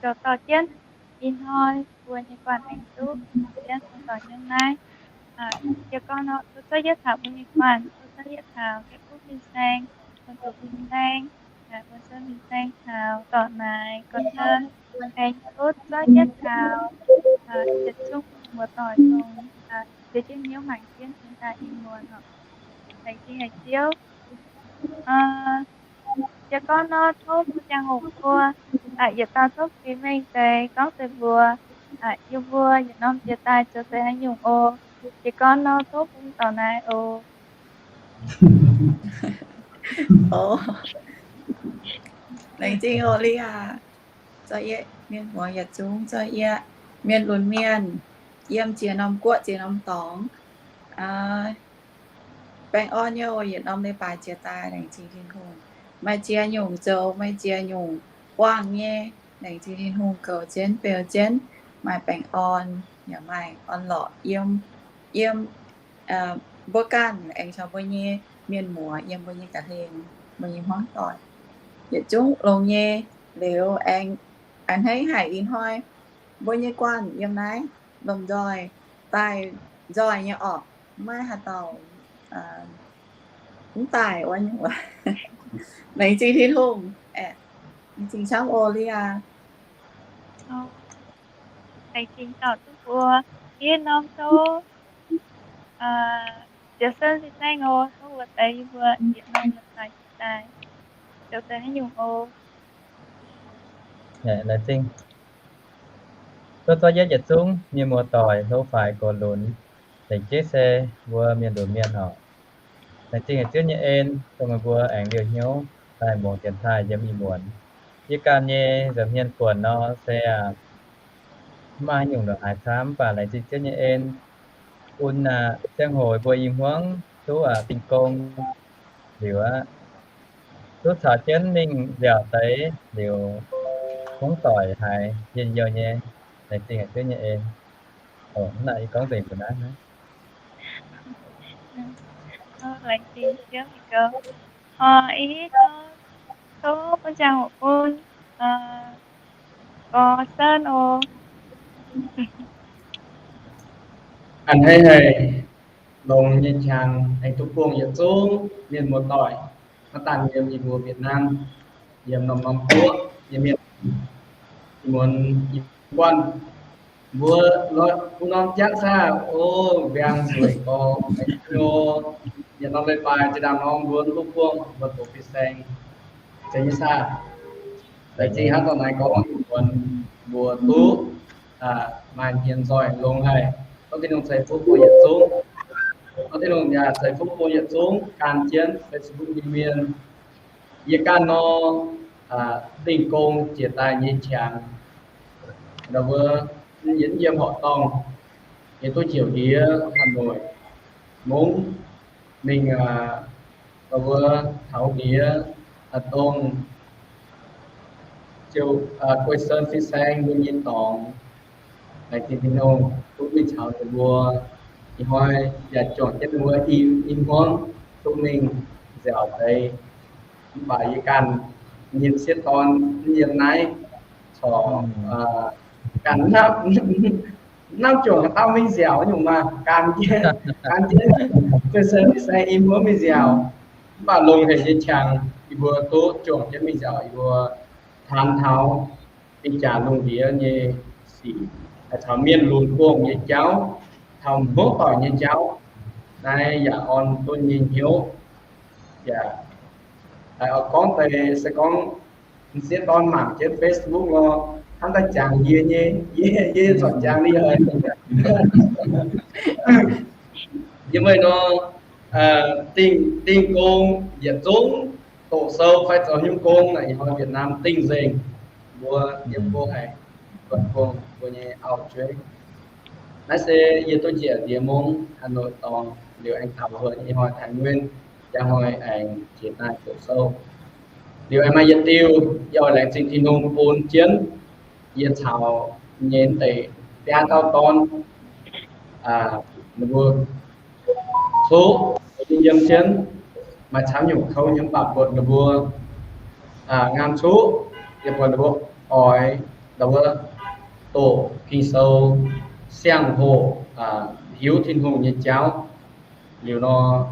zoux dorh jienv ih hnoi mbuo nyei guanh aengx duqv jienv dorh jienv naaiv. Jiez gorn nor, tov zorqv yietv taux mbuo nyei guanh, tov zorqv yietv taux Gaeqv Guv fin-saeng, Bun Zuqc fin-saeng, Bun Sen fin-saeng taux dorc naaic gorn-doic, aengx tov zorqv yietv taux yietc zungv muoz-doic dongh ziex jienv hnyouv mangc jienv cingx daaih ih muonz oc. Laengz zingh haic Ziouv. Jiez gorn nor, tov bun ziangh hoc mbuo yietc dauh tov fih mengh deix gorngv deix mbuox yie mbuo yietc norm jiex daaih zoux deix haaix nyungc oc. Jiez gorn nor, tov bun dorc naaic oc. Laengz zingh oc Lia. Zoi yie, mienh muoz yietc zungv, zoi yie, mienh lunx mienh, yiem ziex norm guoqv ziex norm dorngx, baengh orn nyei oc. Yietc norm leiz-baaix jiex daaih, laengz zingh Tin-Hungh. Maaih ziex nyungc zoux, maaih ziex nyungc buangh nyei, laengz zingh Tin-Hungh goux jienv beu jienv, maaih baengh orn yaac maaih orn-lorqc yiem, yiem mbuo ganh aengx caux mbuo nyei mienh muoz yiem mbuo nyei ga'hlen, mbuo nyei hmuangv doic yietc zungv longx nyei. Liuz aengx a'hneiv haic ih hnoi mbuo nyei guanh yiem naaiv lomh nzoih daaih nzoih nyei orqc, maiv haaix dauh mv daaih wuov nyungc. Laengz zingh Tin-Hungh, laengz zingh camv oc Lia. Laengz zingh dauh duqv mbuo yietc norm tov Ziouv Sen fin-saeng oc, tov mbuo deix yie mbuo yietc norm yietc daaih, zoux deix haaix nyungc oc. Laengz zingh. Tov zorqv yietv yietc zungv mienh muoz-doic hlo faix gox lunx, lengc jeiv se mbuo mienh lunx mienh oc. Laengz zingh haic Ziouv nyei en, dongh meih mbuo aengx liouh hnyouv daaih muangx dienx taaih yiem ih muonz. Yie ganh nyei nza'hmien buonc nor se aac, mv maaih haaix nyungc ndongc haaix camv, mv baac laengz zingh Ziouv nyei en, bun aac ziangh hoc mbuo i hmuangv duqv aac dingh gong liuz aqv, duqv caux jienv mingh nziaauc deix liuz, hmuangv doic haiz njien-youh nyei. Laengz zingh haic Ziouv nyei en. Naaic yie gorngv nzengc mbuo naaiv. Laengz zingh Ziouv nyei gouv. Ih hitv tov bun ziangh hoc bun gorx Sen oc. A'hneiv haic, longx nyei qangx aengx duqv buangh yietc zungv mienh muoz-doic, maiv daan yiem yie mbuo Việt Nam, yiem norm-norm guoqv nyei mienh, ih muonz ih guanh mbuo kuh norm jatv saah, o, mbiaangx nzueic gorx, o, yietc norm leiz-baaix zinh ndaangc nor mbuo duqv buangh mbuo doqc fin-saeng, zeiz nyei saah. Laengz zingh hnangv dorh naaiv gorngv ih muonz mbuo duqv maaih hmien nzoih longx haic. Tov Tin-Hungh ceix fuqv bun yietc zungv. Tov Tin-Hungh yaac ceix fuqv bun yietc zungv gan jienv Facebook nyei mienh. Yie ganh nor, dingh gong jiex daaih nyei qangx, ndau wuov, yie yiem horqc dorngh, yie duqv njiec ndiev Hà Nội, mungv mingh, ndau wuov, taux ndiev, dongh, ziouc, guei Sen fin-saeng mbuo nyei dorngx. Laengz zingh Tin-Hungh duqv mingh caux ninh mbuo. Ih hnoi yaac juangc jienv ninh mbuo i hmuangv duqv mingh nziaauc deix. Mv baac yie ganh nyei sieqv dorn yiem naaiv corc ganh hnamv juangc haaix dauh mingh nziaauc nyungc maah, gan jienv, gan jienv guei Sen fin-saeng i hmuangv mingh nziaauc. Mv baac longx haic nyei qangx yie mbuo duqv juangc jienv mingh nziaauc, yie mbuo taan taux ih jaax lungh ndiev nyei sic, caux mienh lunx buangh nyei jauv, taux hmuangv doic nyei jauv. Naaiv yaac orn dunh nyei hnyouv. Yaac daaih oix gorngv deix se gorngv m'sieqv dorn mangc jienv Facebook nor, hnamv daaih jangx yie nyei, yie, yie corc jangx ninh haic. Yie meih nor, dingh, dingh gong yietc zungv doqc sou fai zoux hnyouv gong naaic, ih hnoi Việt Nam dingh nzengc. Mbuo yiem gong haic, buatc gong mbuo nyei auv-jueiv. Naaiv se yie duqv njiec ndiev mungv Hà Nội dorngx liuz aengx taux Hà Nội, ih hnoi Thái Nguyên, jaa hnoi aengx jiex daaih doqc sou. Liuz aengx maaih yietc diuh, yie oix laengz zingh Tin-Hungh bun jienv yie caux nyei deix biaa dauh dorn, ninh mbuo coqv yiem jienv, maaih camv nyungc kouv nyei, mv baac buatc ninh mbuo ngaam cuqv, yie buatc ninh mbuo oix zoux wuov doqc Ging-Sou, siang-hoc, hiuv Tin-Hungh nyei jauv. Liuz nor,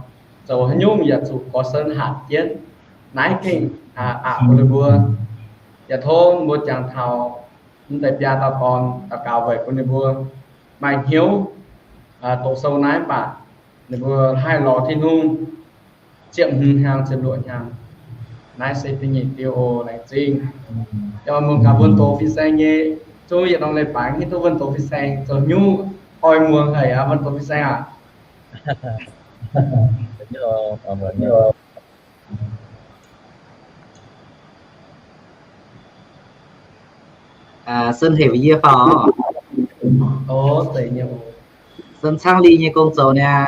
zoux haaix nyungc yaac zuqc gorx-sen hatc jienv. Naaiv gengh aqc bun ninh mbuo. Yaac tov mbuo jangx taux mv deix biaa dauh gorn daux gaux weic bun ninh mbuo maaih hnyouv doqc sou naaiv mv baac ninh mbuo haih lorz Tin-Hungh ziepc hmz hnyangx ziepc luoqc hnyangx. Naaiv se da'nyeic diuh oc. Laengz zingh. Yaac mangc gaax wuonh doqc fin-saeng nyei, zungv yietc norm leiz-baaix hiuv duqv wuonh doqc fin-saeng zoux nyungc oix muangx haic aqv, wuonh doqc fin-saeng aac. Sen hec yie faaux. Sen cangv li nyei gong zoux niaa.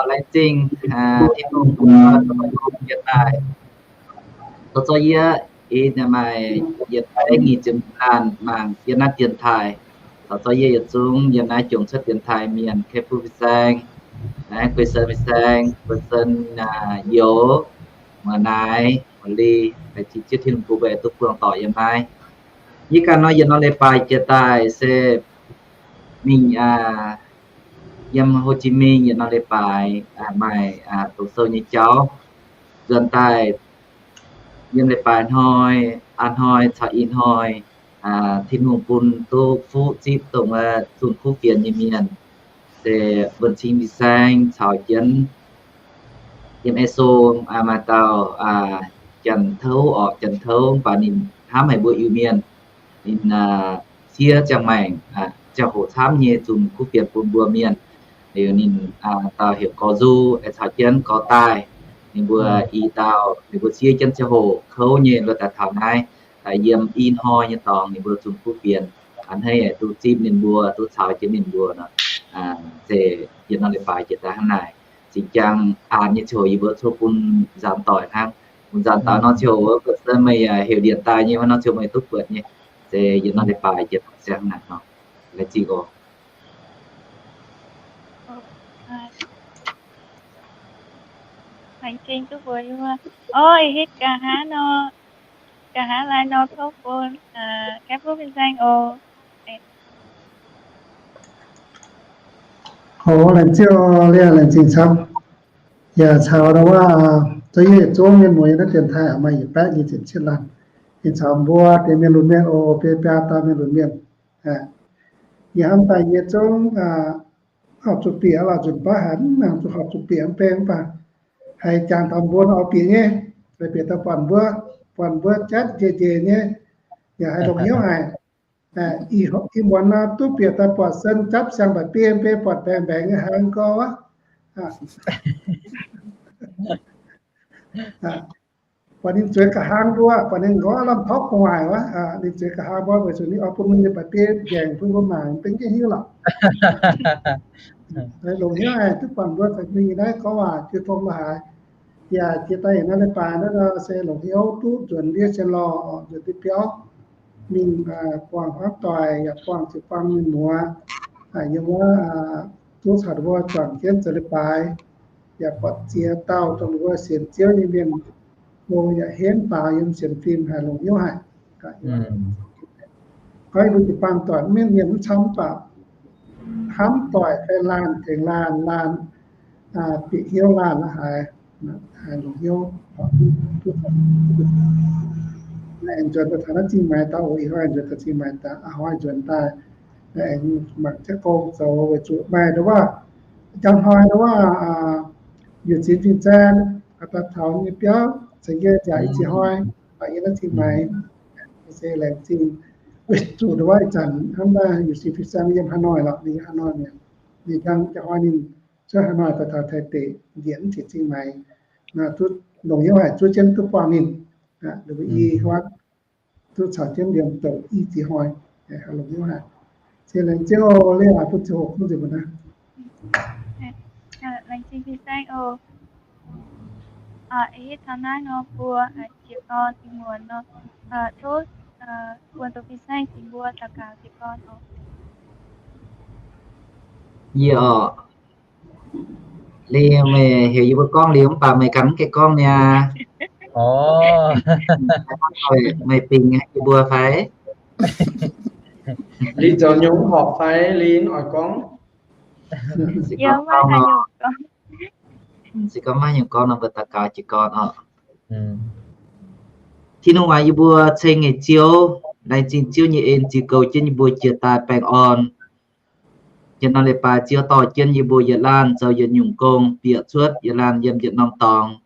Laengz zingh Tin-Hungh bun yietc daaih. Taux zoi yie, ih maaih yietc baeqv nyic ziepc laanh mangc yiem naaiv dienx taaih. Taux zoi yie yietc zungv yiem naaiv jomc cuotv dienx taaih mienh, Kei Fu Fin-Saeng, naaiv Guei Sen Fin-Saeng, Guei Sen, Youz, Muoz Naaiv, Muoz Li, laengz zingh Ziouv Tin-Hungh bun mbuo duqv buangh doic yiem naaiv. Yie ganh nor yietc norm leiz-baaix jiex daaih se mingh yiem Hồ Chí Minh yietc norm leiz-baaix maaih doqc sou nyei jauv. Nzuonx daaih yiem leiz-baaix hnoi, aa hnoi caux ih hnoi, Tin-Hungh bun duqv fuqv zipv dongh wuov zunh kuv fienx nyei mienh, se Wuonh Cing Fin-Saeng caux jienv yiem Esso maaih dauh Janx-Touv orqc, Janx-Touv mv baac ninh hnamv haic mbuo Iu-Mienh. Ninh siev ziangh maengc, ziangh hoc camv nyei zunh kuv fienx bun mbuo mienh. Liuz ninh dauh heuc Gorx Nzu, caux jienv Gorx Daaih, ninh mbuo i dauh, ninh mbuo siev jienv ziangh hoc kouv nyei luo daaih taux naaiv, yiem i hnoi nyei dorngx ninh mbuo zunh kuv fienx. A'hneiv duqv zipv ninh mbuo, duqv caux jienv ninh mbuo nor, se yietc norm leiz-baaix jiex daaih hnangv naaic. Zinh jangx aanx nyei ziangh hoc yie mbuo cuotv bun nzaanx doic hnangv. Bun nzaanx doic nor ziangh hoc meih yaac heuc ndienx daaih nyei, nor ziangh hoc meih duqv buatc nyei. Se yietc norm leiz-baaix jiex daaih hnangv naaic nor. Laengz zingh oc. Laengz zingh duqv mbuox yie. Ov, ih hitv nqa'haav nor, nqa'haav laai nor tov bun Kei Fu Fin-Saeng oc. Oc, laengz zingh oc, laengz zingh camv. Yaac caux ndau wuov, zoux yie yietc zungv mienh muoz yiem naaiv dienx taaih maaih yietc baeqv nyic ziepc cietv laanh. Ninh caux mbuo deix mienh lunx mienh oc, biaa biaa dauh mienh lunx mienh. Yie hnamv daaih yie zungv horpc zuqc bieqc lorqc, nzunc baav haiz mv nangc zuqc horpc zuqc bieqc mv bei mv baac haiz jangx taux mbuo nor oix bieqc nyei, haiz bieqc daaih buatc mbuo, buatc mbuo jatv njiec njiec nyei, yaac haiz longc hnyouv haic. Ih muonz nor duqv bieqc daaih buatc Sen japv siang-baeqc biei mv bei, buatc mbaengx mbaengx nyei haiz gorx wuov. Buatc ninh zueiz nqa'haav mbuo, buatc ninh nqorngv lamh taux gu'nguaaic wuov, ninh zueiz nqa'haav mbuo weic zuqc ninh oix bun mbuo nyei baeqc biei njaengc bun mbuo mangc, dengv jienv hiuv lorqc. Longc hnyouv haic duqv buatc mbuo caux mbuo nyei naaiv gorngv waac jiex tong la'haaix. Yaac jiex daaih yietc norm leiz-baaix naaiv nor se longc hnyouv duqv nzuonx ndiev sienx lorh, nzuonx ndiev biauv, mingh buangh hmuangv doic yaac buangh ziepc buangh mienh muoz, yiem wuov duqv caux mbuo juangc jienv zoux leiz-baaix, yaac buatc ziex dauh dongh mbuo sienx Ziouv nyei mienh, mbuo yaac henv daaux yiem sienx fim haic, longc hnyouv haic. Gorngv mbuo jiu-baang doic mienh mienh mv camv mv baac hnamv doic fai laanh tengx laanh, laanh bieqc hnyouv laanh la'haaix, haiz longc hnyouv. Aengx nzuonx daaih taux naaiv Zingh Maix daaih oc, ih hnoi nzuonx daaih Zingh Maix daaih, a'hnoi nzuonx daaih, aengx mangc jienv gong zoux weic zuqc maaih ndau wuov, jangx hnoi ndau wuov, Yuoqc Zingx Fin-Saeng daaih taux nyei biauv, caux yie nziaauc i ziex hnoi, baac yie naaiv Zingh Maix, se laengz zingh. Weic zuqc ndau wuov ih zanc hnamv daaih Yuoqc Zingx Fin-Saeng yiem Hà Nội lorqc, ninh yiem Hà Nội mi'aqv. Ninh jangx jangx hnoi ninh cuotv Hà Nội daaih taux Taiv deic, njiec mv njiec Zingh Maix, duqv longc hnyouv haic zuov jienv duqv buangh ninh, i huaang duqv caux jienv liemh douc i ziex hnoi, longc hnyouv haic. Se laengz zingh oc, leiz-latc bun ziangh hoc kungx nzengc mbuo naaiv. Laengz zingh Fin-Saeng oc. Ih hitv taux naaiv nor mbuo jiez gorn ih muonz nor, tov wuonh doqc Fin-Saeng cingx mbuo daux gaux jiez gorn oc. Yie oc. Liuz meih heuc yie mbuo gorngv liuz mv baac meih ganh mv gaengh gorngv niaa. Meih bingx yie mbuo fai? Liz zoux nyungc horpc fai Liz oix gorngv? Se gorngv maiv nyungc gorngv nor, mbuo daux gaux jiez gorn oc. Tin-Hungh aac, yie mbuo ceng nyei Ziouv, laengz zingh Ziouv nyei en ziux goux jienv yie mbuo jiex daaih baengh orn. Yietc norm leiz-baaix Ziouv dorh jienv yie mbuo yietc laanh zoux yietc nyungc gong, bieqc cuotv yietc laanh yiem yietc norm dorngx.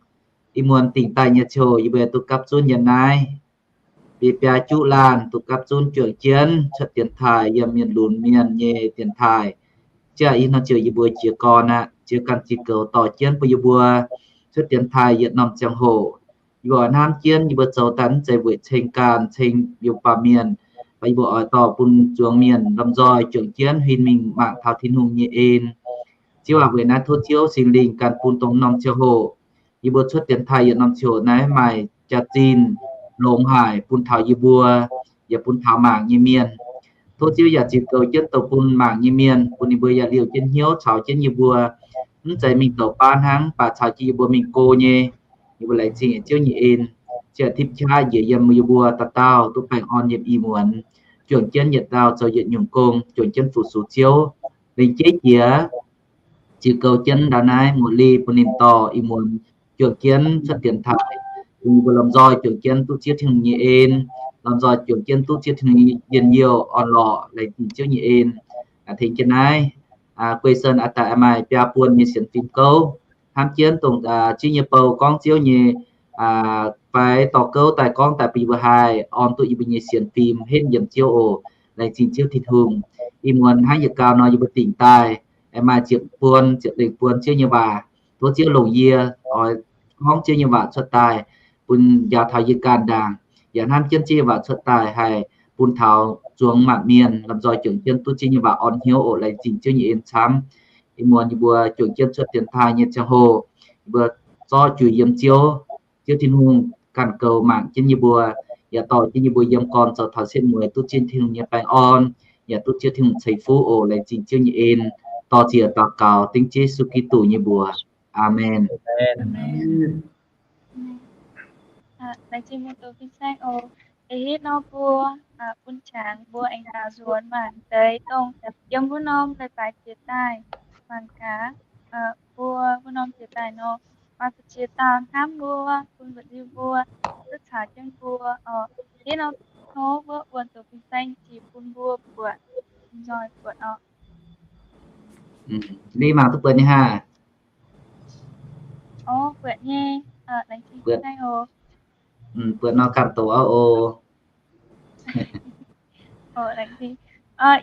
Ih muonz dingc daaih nyei ziangh hoc yie mbuo duqv gapv zunv yiem naaiv biei biaa juqv laanh duqv gapv zunv juangc jienv cuotv dienx taaih yiem mienh lunx mienh nyei dienx taaih. Ziouv aac, ih hnoi ziouc yie mbuo jiez gorn aqv. Ziouv ganh ziux goux dorh jienv bun yie mbuo cuotv dienx taaih yietc norm ziangh hoc. Yie mbuo oix hnamv jienv yie mbuo zoux daaih mv zeiz weic ceng ganh ceng yie mbuo baamh mienh, mv baac yie mbuo oix dorh bun zuangx mienh lomh nzoih juangc jienv huin mingh mangc taux Tin-Hungh nyei en. Ziouv aac, weic naaiv tov Ziouv Singx Lingh ganh bun dongh norm ziangh hoc yie mbuo cuotv dienx taaih yietc norm ziangh hoc naaiv maaih jaax-zinh longx haic bun taux yie mbuo, yaac bun taux mangc nyei mienh. Tov Ziouv yaac ziux goux jienv dongh bun mangc nyei mienh, bun ninh mbuo yaac liouh jienv hnyouv caux jienv yie mbuo, mv zeiz mingh douc baav hnangv, mv baac caux jienv yie mbuo mingh go nyei. Yie mbuo laengz zingh Ziouv nyei en, ziouc tipv qaqv njiec yiem yie mbuo dauh dauh duqv baengh orn yiem ih muonz, juangc jienv yietc dauh zoux yietc nyungc gong, juangc jienv fu-sux Ziouv. Lengc jeiv jiex ziux goux jienv ndau naaiv Muoz-Li bun ninh dorh ih muonz juangc jienv cuotv dienx taaih, bun yie mbuo lomh nzoih juangc jienv duqv Ziouv Tin-Hungh nyei en, lomh nzoih juangc jienv duqv Ziouv Tin-Hungh nyei njien-youh orn-lorqc, laengz zingh Ziouv nyei en. Tengx jienv naaiv Guei Sen aav daaih maaih biaa buon nyei sienx fim gouv, hnamv jienv dongh ziex nyei bou gorngv Ziouv nyei fai dorh gouv daaih gorngv daaih bun yie mbuo haih orn duqv yie mbuo nyei sienx fim henv yiem Ziouv oc. Laengz zingh Ziouv Tin-Hungh. Ih muonz hnangv yietc gau nor yie mbuo dingc daaih aengx maaih ziepc buon, ziepc lengh buon Ziouv nyei waac. Tov Ziouv longc yie oix gorngv Ziouv nyei waac cuotv daaih bun njaaux taux yie ganh ndaangc, yaac hnamv jienv Ziouv nyei waac cuotv daaih haih bun taux zuangx maanc mienh lomh nzoih juangc jienv duqv Ziouv nyei waac orn hnyouv oc. Laengz zingh Ziouv nyei en camv. Ih muonz yie mbuo juangc jienv cuotv dienx taaih nyei ziangh hoc, yie mbuo zorqv juix yiem Ziouv. Ziouv Tin-Hungh ganh goux mangc jienv yie mbuo, yaac dorh jienv yie mbuo yiem gorn zoux taux setv mueiz duqv Ziouv Tin-Hungh nyei baengh orn, yaac duqv Ziouv Tin-Hungh ceix fuqv oc. Laengz zingh Ziouv nyei en, dor-ziec daux gaux dengv Yesu Giduc nyei mbuox. Aamen. Laengz zingh mbuo doqc fin-saeng oc. Ih hitv nor mbuo bun qangx mbuo aengx daaux nzuonx mangc deix dongh yiem wuov norm leiz-baaix jiex daaih mangc gaax, mbuo wuov norm jiex daaih nor, maaih fu'jueiv dauh hnamv mbuo, bun mbuoqc nziu mbuo, duqv caux jienv mbuo oc. Hitv nor tov wuov wuonh doqc fin-saeng jiex bun mbuo buatc, nzoih buatc oc. Li mangc duqv buatc nyei haah? Buatc nyei. Laengz zingh fin-saeng oc. Buatc nor ganh doqc aqv oc. Laengz zingh.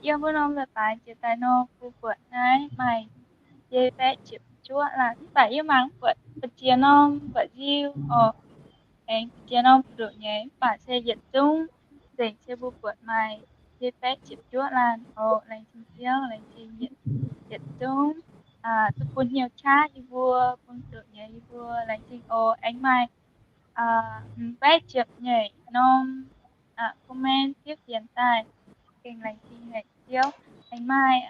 Yiem wuov norm leiz-baaix jiex daaih nor, mbuo buatc naaiv maaih biei baeqv ziepc juoqv laanh, mv baac yie mangc mv buatc fu'jueiv norm mbuoqc nziu oc. Aengx fu'jueiv norm buoz-ndoqv nyei, mv baac se yietc zungv nzengc se mbuo buatc maaih biei baeqv ziepc juoqv laanh oc. Laengz zingh Ziouv, laengz zingh yietc zungv duqv bun hnyouv qaqv yie mbuo, bun buoz-ndoqv nyei yie mbuo. Laengz zingh oc. Aengx maaih baeqv ziepc nyeic norm comment fiuv fienx daaih. Gengh laengz zingh haic Ziouv. Aengx maaih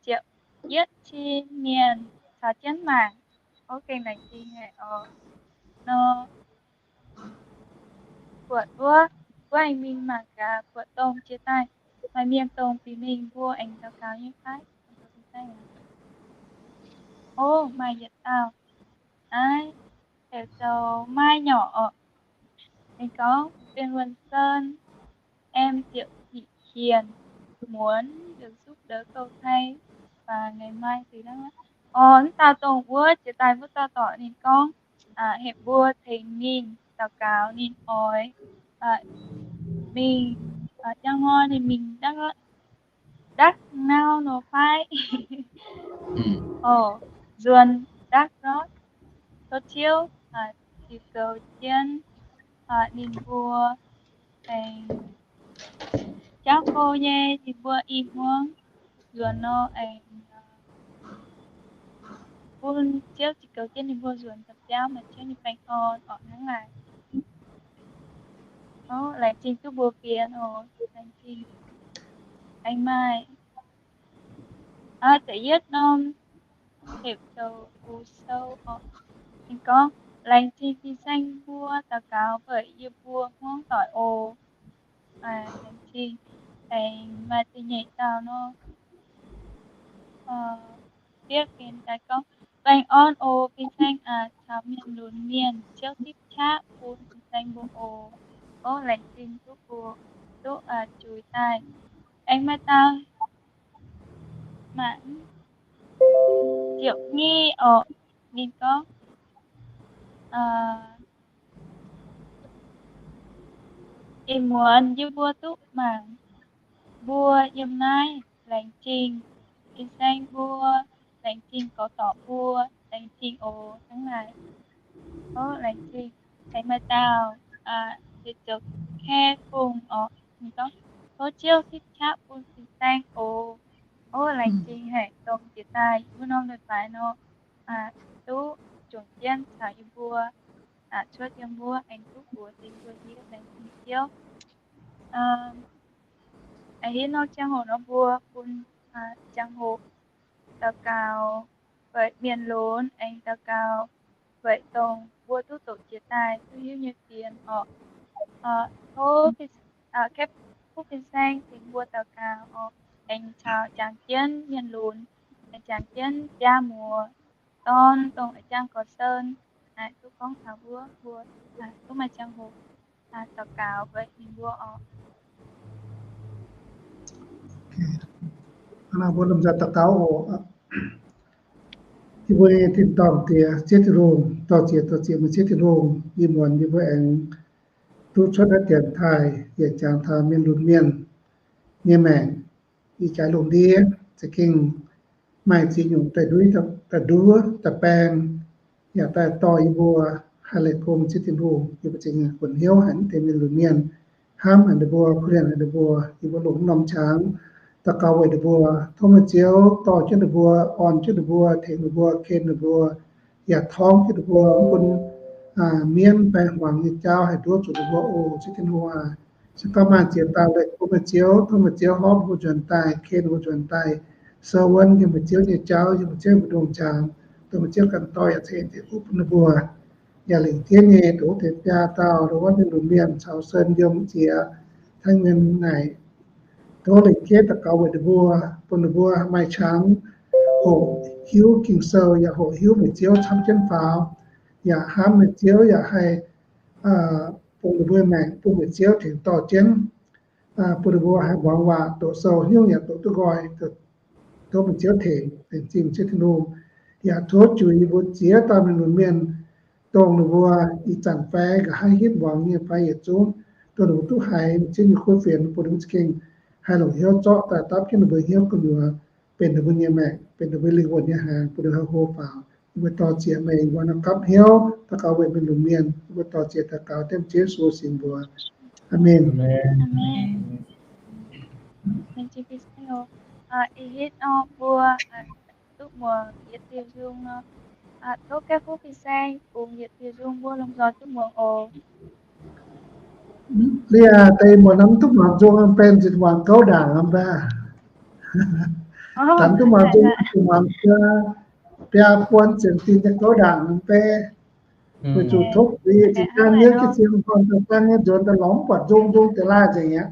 ziepc yietv cin mienh caux jienv mangc. Ov, gengh laengz zingh haic oc. Nor, buatc wuov, wuov aengx mingh mangc gaax, buatc dongh jiex daaih maaih mienh dongh bieqc mingh mbuo aengx daux gaux nyei fai? Ov, maaih yietc dauh. Naaiv heuc zoux Maiv Nyorc oc. Ninh gorngv, Tiên Luân Sơn, em Diệu Thị Hiền muốn được giúp đỡ câu thầy và ngày mai từ Đắk Lắk. Ov, mv dauh dongh wuov jiex daaih wuov dauh dorc ninh gorngv heuc mbuo tengx ninh daux gaux, ninh oix mingh, jangx hnoi ninh mingh Đắk Lắk nau nor fai? Ov, nzuonx Đắk Lắk, tov Ziouv ziux goux jienv ninh mbuo, aengx jauv go nyei ninh mbuo i hmuangv nzuonx nor, aengx bun Ziouv ziux goux jienv ninh mbuo nzuonx daaih biauv maaih Ziouv nyei baengh orn orqc hnangv naaic. Ov, laengz zingh duqv mbuox fienx oc. Laengz zingh. Aengx maaih da'yietv norm heuc zoux Gu Sou oc. Ninh gorngv, Laengz zingh fin-saeng mbuo daux gaux weic yie mbuo hmuangv doic oc. Laengz zingh. Aengx maaih da'nyeic dauh nor, fiev gen daaih gorngv, baengh orn oc fin-saeng aac, caux mienh lunx mienh, Ziouv sipv qaqv bun fin-saeng mbuo oc. Ov, laengz zingh duqv mbuo duqv juix daaih. Aengx maaih dauh mangc, ziepc nyeic orqc, ninh gorngv, ih muonz yie mbuo duqv mangc mbuo yiem naaiv, laengz zingh fin-saeng mbuo, laengz zingh gorx-dorc mbuo, laengz zingh oc hnangv naaic. Ov, laengz zingh. Aengx maaih dauh, ziepc zoux kae fungc orqc, ninh gorngv, tov Ziouv sipv qaqv bun fin-saeng oc. Ov, laengz zingh haic dongh jiex daaih wuov norm leiz-baaix nor, duqv jomc jienv caux yie mbuo cuotv yiem wuov aengx duqv mbuox deix mbuo hiuv, laengz zingh Ziouv. A'hitv norm ziangh hoc nor mbuo bun ziangh hoc daux gaux weic mienh lunx, aengx daux gaux weic dongh mbuo duqv doqc jiex daaih duqv hiuv nyei fienx orqc. Tov Kaeqv Fuqv Fin-Saeng tengx mbuo daux gaux orqc, aengx caux jangx jienv mienh lunx, aengx jangx jienv biaa muoz dorn dongh a'jang gorx-sen, duqv gorngv taux wuov, mbuo duqv maaih ziangh hoc daux gaux weic ninh mbuo orqc. Mbuo lomh nzoih daux gaux oc. Yie mbuo nyei tin-dorngh Diex, Ziouv Tin-Hungh, dorh ziex dorh ziex meih Ziouv Tin-Hungh, ih muonz yie mbuo aengx duqv cuotv naaiv dienx taaih, yietc jangx taux mienh lunx mienh nyei maengc, ih jaax lungh ndiev za'gengh maaih ziex nyungc daaih nduov, daaih nduov, daaih baeng, yaac daaih dorh yie mbuo haih leih gong Ziouv Tin-Hungh. Yie mbuo za'gengh funx hnyouv haic deix mienh lunx mienh, hnamv haic ninh mbuo, kuh lienh haic ninh mbuo. Yie mbuo longc norm qangx daux gaux weic ninh mbuo. Tov meih Ziouv dorh jienv ninh mbuo, orn jienv ninh mbuo, tengx ninh mbuo, ken ninh mbuo, yaac torngv jienv ninh mbuo, bun mienv baengh hmuangx nyei jauv haih nduov zuqc ninh mbuo oc, Ziouv Tin-Hungh aac. Se gorngv maaih ziex dauh leih bun meih Ziouv, tov meih Ziouv horpc mbuo nzuonx daaih, ken mbuo nzuonx daaih, sou wuonv yiem meih Ziouv nyei jauv, yiem meih Ziouv mbu'ndongx qangx, dongh meih Ziouv ganh dorh yaac ceix deix fuqv bun ninh mbuo. Yaac lengc jeiv nyei dongh wuov deix biaa dauh, dongh wuov mienh lunx mienh caux Sen, Yiem, Ziex, Tangv Mienh naaic, tov lengc jeiv daux gaux weic ninh mbuo, bun ninh mbuo maaih qangx hoqc hiuv Ging-Sou, yaac hoqc hiuv meih Ziouv camv jienv faaux, yaac hnamv meih Ziouv, yaac haih bun ninh mbuo maengc bun meih Ziouv tengx dorh jienv, bun ninh mbuo haih muangx waac, doqc sou, hnyouv yaac doqc duqv nqoi. Tov meih Ziouv tengx, laengz zingh Ziouv Tin-Hungh. Yaac tov juix yie mbuo ziex dauh mienh lunx mienh, dongh ninh mbuo ih zanc fai nqa'haav hitv muangx nyei fai yietc zungv, dongh ninh mbuo duqv haiz meih Ziouv nyei kuv fienx, bun ninh mbuo za'gengh haih longc hnyouv zorqv daaih dapv jienv ninh mbuo hnyouv gu'nyuoz, benx ninh mbuo nyei maengc, benx ninh mbuo lingh wuonh nyei hnaangx, bun ninh haih hlo faaux. Yie mbuo dorh ziex meih ih muonz gapv hnyouv daux gaux weic mienh lunx mienh. Yie mbuo dorh ziex daux gaux yiem Ziouv Yesu nyei mbuox. Aamen. Ih hitv nor mbuo duqv muangx yietc diuh nzung nor, tov Kaeqv Fuqv Fin-Saeng bungx yietc diuh nzung mbuo lomh nzoih duqv muangx oc. Liuz deix muonz mv duqv muangx nzung, benx nzitc muangx gouv ndaangc aqv. Danx duqv muangx nzung, duqv muangx biaa buon ziepc fim nyei gouv ndaangc mv bei. Weic zuqc tov liuz zinh dangh nyei jiez sin horngh daaih dangh nyei nzuonx daaih lorz mv buatc nzung, nzung deix laanh nzengc aqv.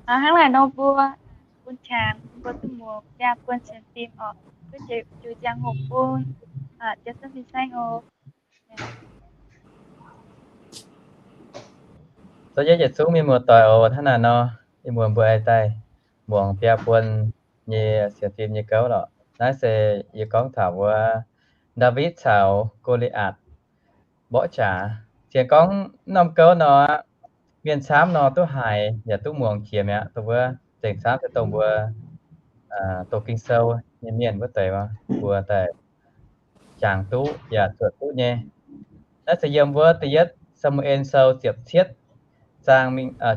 Hnangv naaic nor mbuo bun qangx mbuo duqv muangx biaa buon ziepc fim orqc. Duqv jiex ziangh hoc bun Jiex Sun Fin-Saeng oc. Zoux jienv yietc zungv mienh muoz-doic oc. Hnangv naaic nor, ih muonz mbuo aengx daaih muangx biaa buon nyei sienx fim nyei gouv lorqc. Naaiv se yie gorngv taux wuov Ndaawitv caux Go^li^aatc mborqv jaax. Sienx gorngv norm gouv nor, mienh camv nor duqv haiz yaac duqv muangx jiex mi'aqv. Dongh wuov zengc camv se dongh mbuo doqc Ging-Sou nyei mienh wuov deix, mbuo daaih jangx duqv yaac zuotc duqv nyei. Naaiv se yiem wuov Da'yietv Saa^mu^en Sou ziepc cietv zaang,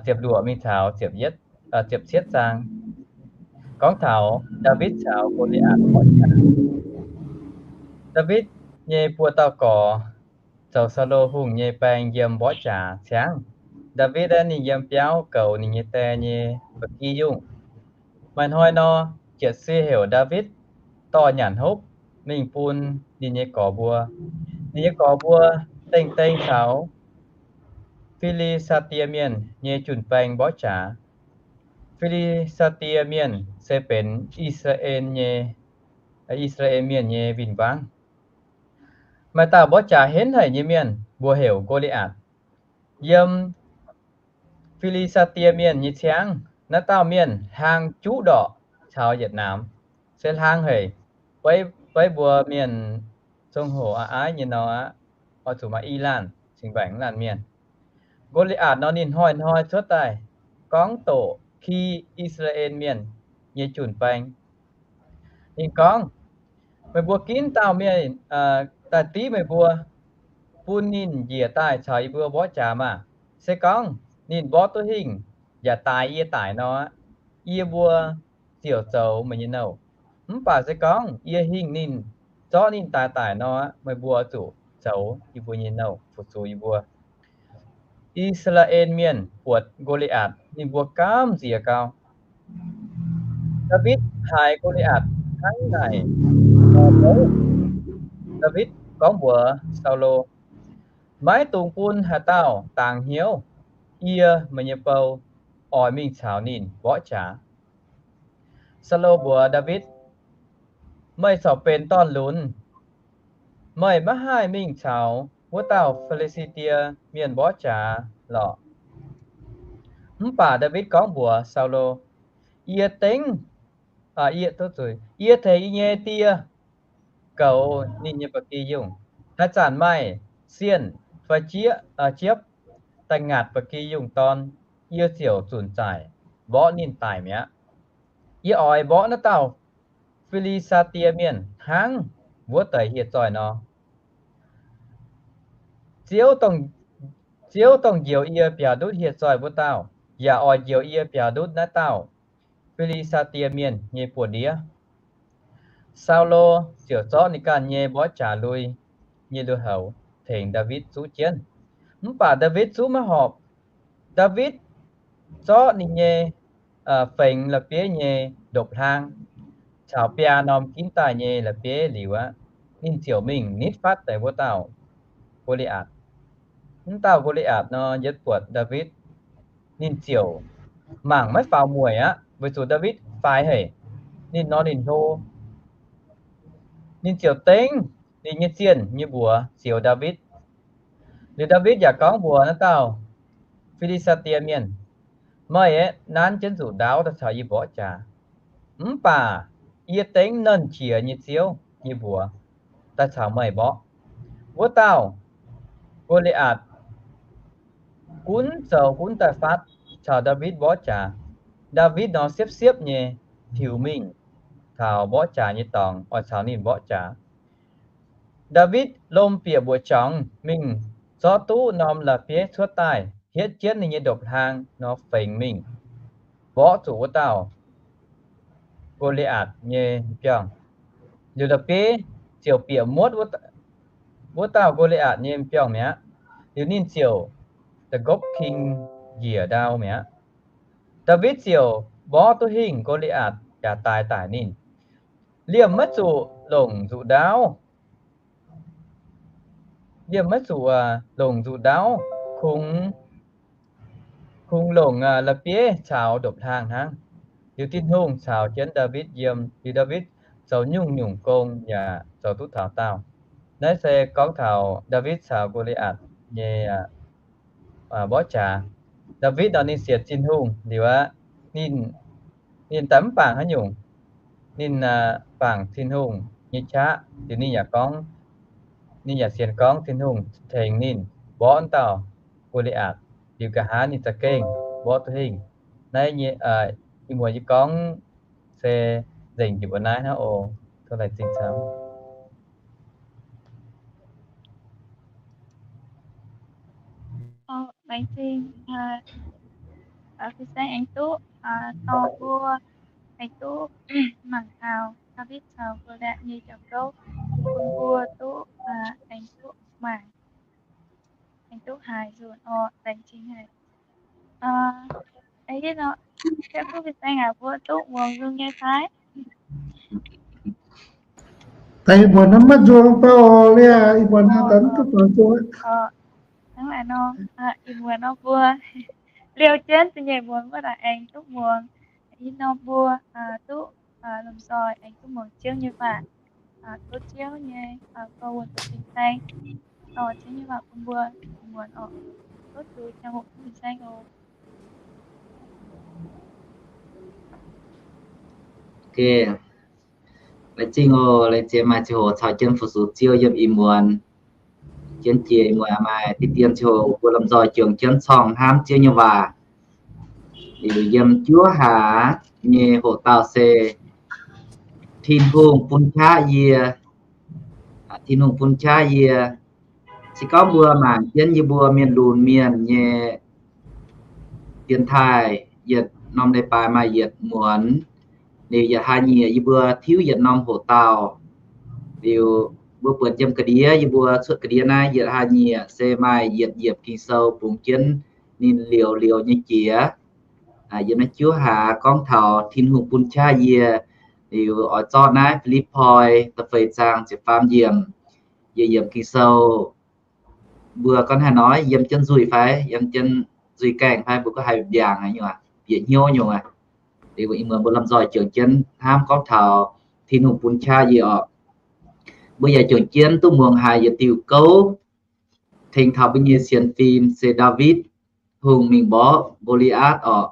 ziepc luoqc mingh taux ziepc cietv zaang, gorngv taux Ndaawitv caux Go^li^aatc mborqv jaax. Ndaawitv nyei buo dauh gorx zoux Saulo hungh nyei baeng yiem mborqv jaax ciangv. Ndaawitv aeqv, ninh yiem biauv goux ninh nyei die nyei ba'gi yungh. Maaih hnoi nor, Jietc Si heuc Ndaawitv, dorh nyanc hopv mingh bun ninh nyei gorx mbuo. Ninh nyei gorx mbuo dengh dengh caux Fi^li^saa^die Mienh nyei jun-baeng mborqv jaax. Fi^li^saa^die Mienh se benx I^saa^laa^en nyei, I^saa^laa^en Mienh nyei win-wangv. Maaih dauh mborqv jaax henv haic nyei mienh, mbuox heuc Go^li^aatc, yiem Fi^li^saa^die Mienh nyei ciangv. Naaiv dauh mienh hlang juqv ndorqc caux yietc naamx, se hlang haic. Beiv mbuo mienh zong hoc a'aiv nyei nor aqv, oix zuqc maaih i laanh cingx mbaengx laanh mienh. Go^li^aatc nor ninh hnoi-hnoi cuotv daaih gorngv doqc ki I^saa^laa^en Mienh nyei jun-baeng. Ninh gorngv, meih mbuo ginv dauh mienh daaih div meih mbuo, bun ninh njiec daaih caux yie mbuo mborqv jaax maah! Se gorngv ninh mborqv duqv hingh yaac daix yie daic nor, yie mbuo ziouc zoux meih nyei nouh. Mv baac se gorngv yie hingh ninh, zorqv ninh daix daic nor, meih mbuo zuqc zoux yie mbuo nyei nouh fu-sux yie mbuo. I^saa^laa^en Mienh buatc Go^li^aatc, ninh mbuo gaamv nziex gau. Ndaawitv haiz Go^li^aatc hnangv naaic, Ndaawitv gorngv mbuox Saulo, maiv dungx bun haaix dauh dangx hnyouv. Yie, meih nyei bou, oix mingh caux ninh mborqv jaax. Saulo mbuox Ndaawitv, meih corc benx dorn-lunx, meih maiv haih mingh caux wuov dauh Fi^li^saa^die Mienh mborqv jaax lorqc. Mv baac Ndaawitv gorngv mbuox Saulo, yie dengv, yie tengx yie nyei die goux ninh nyei ba'gi yungh. Haaix zanc maaih sienh fai jiepv daaih ngaatc ba'gi yungh dorn, yie ziouc zunc zaaic mborqv ninh daic mi'aqv. Yie oix mborqv naaiv dauh Fi^li^saa^die Mienh hnangv wuov deix hieh zoih nor. Ziouv dongh njoux yie biaux ndutv hieh zoih wuov dauh yaac oix njoux yie biaux ndutv naaiv dauh Fi^li^saa^die Mienh nyei buoz-ndiev. Saulo ziouc zorqv ninh ganh nyei mborqv jaax lui nyei lui-houx tengx Ndaawitv zuqv jienv. Mv baac Ndaawitv zuqv maiv horpc. Ndaawitv zorqv ninh nyei fengx la'bieiv nyei ndopv-hlaang caux biaa norm ginv daaih nyei la'bieiv liuz aqv, ninh ziouc mingh nitv fatv deix wuov dauh Go^li^aatc. Mv dauh Go^li^aatc nor yietv buatc Ndaawitv, ninh ziouc mangc maiv faaux mueic aqv, weic zuqc Ndaawitv faix haic. Ninh nor ninh hlo, ninh ziouc dengv ninh nyei zienh nyei mbuox zioux Ndaawitv. Liuz Ndaawitv yaac gorngv mbuox naaiv dauh Fi^li^saa^die Mienh, meih aeqv, nanv jienv nzuqc ndaauv daaih caux yie mborqv jaax. Mv baac yie dengv Nernh Qiex nyei Ziouv nyei mbuox daaih caux meih mborqv. Wuov dauh Go^li^aatc gunv zoux gunv daaih fatv caux Ndaawitv mborqv jaax. Ndaawitv nor siepv-siepv nyei tiux mingh taux mborqv jaax nyei dorngx oix caux ninh mborqv jaax. Ndaawitv lomh bieqc mbuoqc jorngx mingh zorqv duqv norm la'bieiv cuotv daaih hietv jienv ninh nyei ndopv-hlaang nor fengx mingh mborqv zuqc wuov dauh Go^li^aatc nyei biorngh. Liuz la'bieiv ziouc bieqc muotv wuov dauh Go^li^aatc nyei biorngh mi'aqv. Liuz ninh ziouc da'nqopv king njiec ndau mi'aqv. Ndaawitv ziouc mborqv duqv hingh Go^li^aatc yaac daix daic ninh. Liemh maiv zuqc longc nzuqc ndaauv. Liemh maiv zuqc longc nzuqc ndaauv, kungx, kungx longc la'bieiv caux ndopv-hlaang hnangv. Liuz Tin-Hungh caux jienv Ndaawitv yiem, liuz Ndaawitv zoux nyungc-nyungc gong yaac zoux duqv taux daauh. Naaiv se gorngv taux Ndaawitv caux Go^li^aatc nyei mborqv jaax. Ndaawitv nor ninh sienx Tin-Hungh liuz aqv, ninh, ninh daaih mv bangc haaix nyungc. Ninh bangc Tin-Hungh nyei qaqv liuz ninh yaac gorngv, ninh yaac sienx gorngv Tin-Hungh tengx ninh mborqv dauh Go^li^aatc. Liuz nqa'haav ninh za'gengh mborqv duqv hingh. Naaiv nyei, ih muonz yie gorngv se nzengc njiec mbuo naaiv hnangv oc. Tov laengz zingh camv. Laengz zingh Fin-Saeng aengx duqv dorh mbuo aengx duqv mangc taux Ndaawitv caux Go^li^aatc nyei jauv-louc, bun mbuo duqv aengx duqv mangc, aengx duqv haiz nzunc oc. Laengz zingh haic. Aa, ih hnoi, Fin-Saeng aac, mbuo duqv muangx nzung nyei fai? Daaih ih muonz naaiv maiv nzuonx baac oc, liuz ih muonz naaiv daaih mv duqv muonz nzuonx. Hnangv naaiv nor, ih muonz nor mbuo liouh jienv da'nyeic muonz wuov daaih aengx duqv muangx. Ih norm mbuo duqv lomh nzoih aengx duqv muangx Ziouv nyei waac. Tov Ziouv nyei gong wuonh bun cing-saeng, dorh Ziouv nyei waac bun mbuo ih muonz oc. Tov zuqc ziangh hoc bun cing-saeng oc. Laengz zingh oc, laengz zingh maaih ziangh hoc caux jienv fu-sux Ziouv yiem ih muonz. Jienv jiex ih muonz maaih diqv dien ziangh hoc mbuo lomh nzoih juangc jienv corng hnamv Ziouv nyei waac. Liuz yiem juov hlaax nyei hoc dauh se Tin-Hungh bun qaqv yie. Tin-Hungh bun qaqv yie. Se gorngv mbuo mangc jienv yie mbuo mienh lunx mienh nyei dienx taaih, yietc norm leiz-baaix maaih yietc muonz, liuz yietc hlaax nyieqc yie mbuo tiuv yietc norm hoc dauh. Liuz mbuo buatc yiem ga'ndiev, yie mbuo cuotv ga'ndiev naaiv yietc hlaax nyieqc se maaih yietc yiemc Ging-Sou bungx jienv ninh liouc liouc nyei jiex. Yiem naaiv juov hlaax gorngv taux Tin-Hungh bun qaqv yie, liuz oix zorqv naaiv Fi^lipv^poi da'feix zaang ziepc faam yiemc. Yie yiem Ging-Sou, mbuo gorngv haaix nor, yiem jienv nzuih fai yiem jienv nzuih gaengh fai mbuo gorngv haaix mbiaangc nyungc, bieqc hnyouv nyungc aqv. Liuz ih muonz mbuo lomh nzoih juangc jienv hnamv gorngv taux Tin-Hungh bun qaqv yie oc. Mbuo yaac juangc jienv duqv muangx haiz yietc diuh gouv tengx taux mbuo nyei sienx fim se Ndaawitv Hungh mingh mborqv Go^li^aatv oc.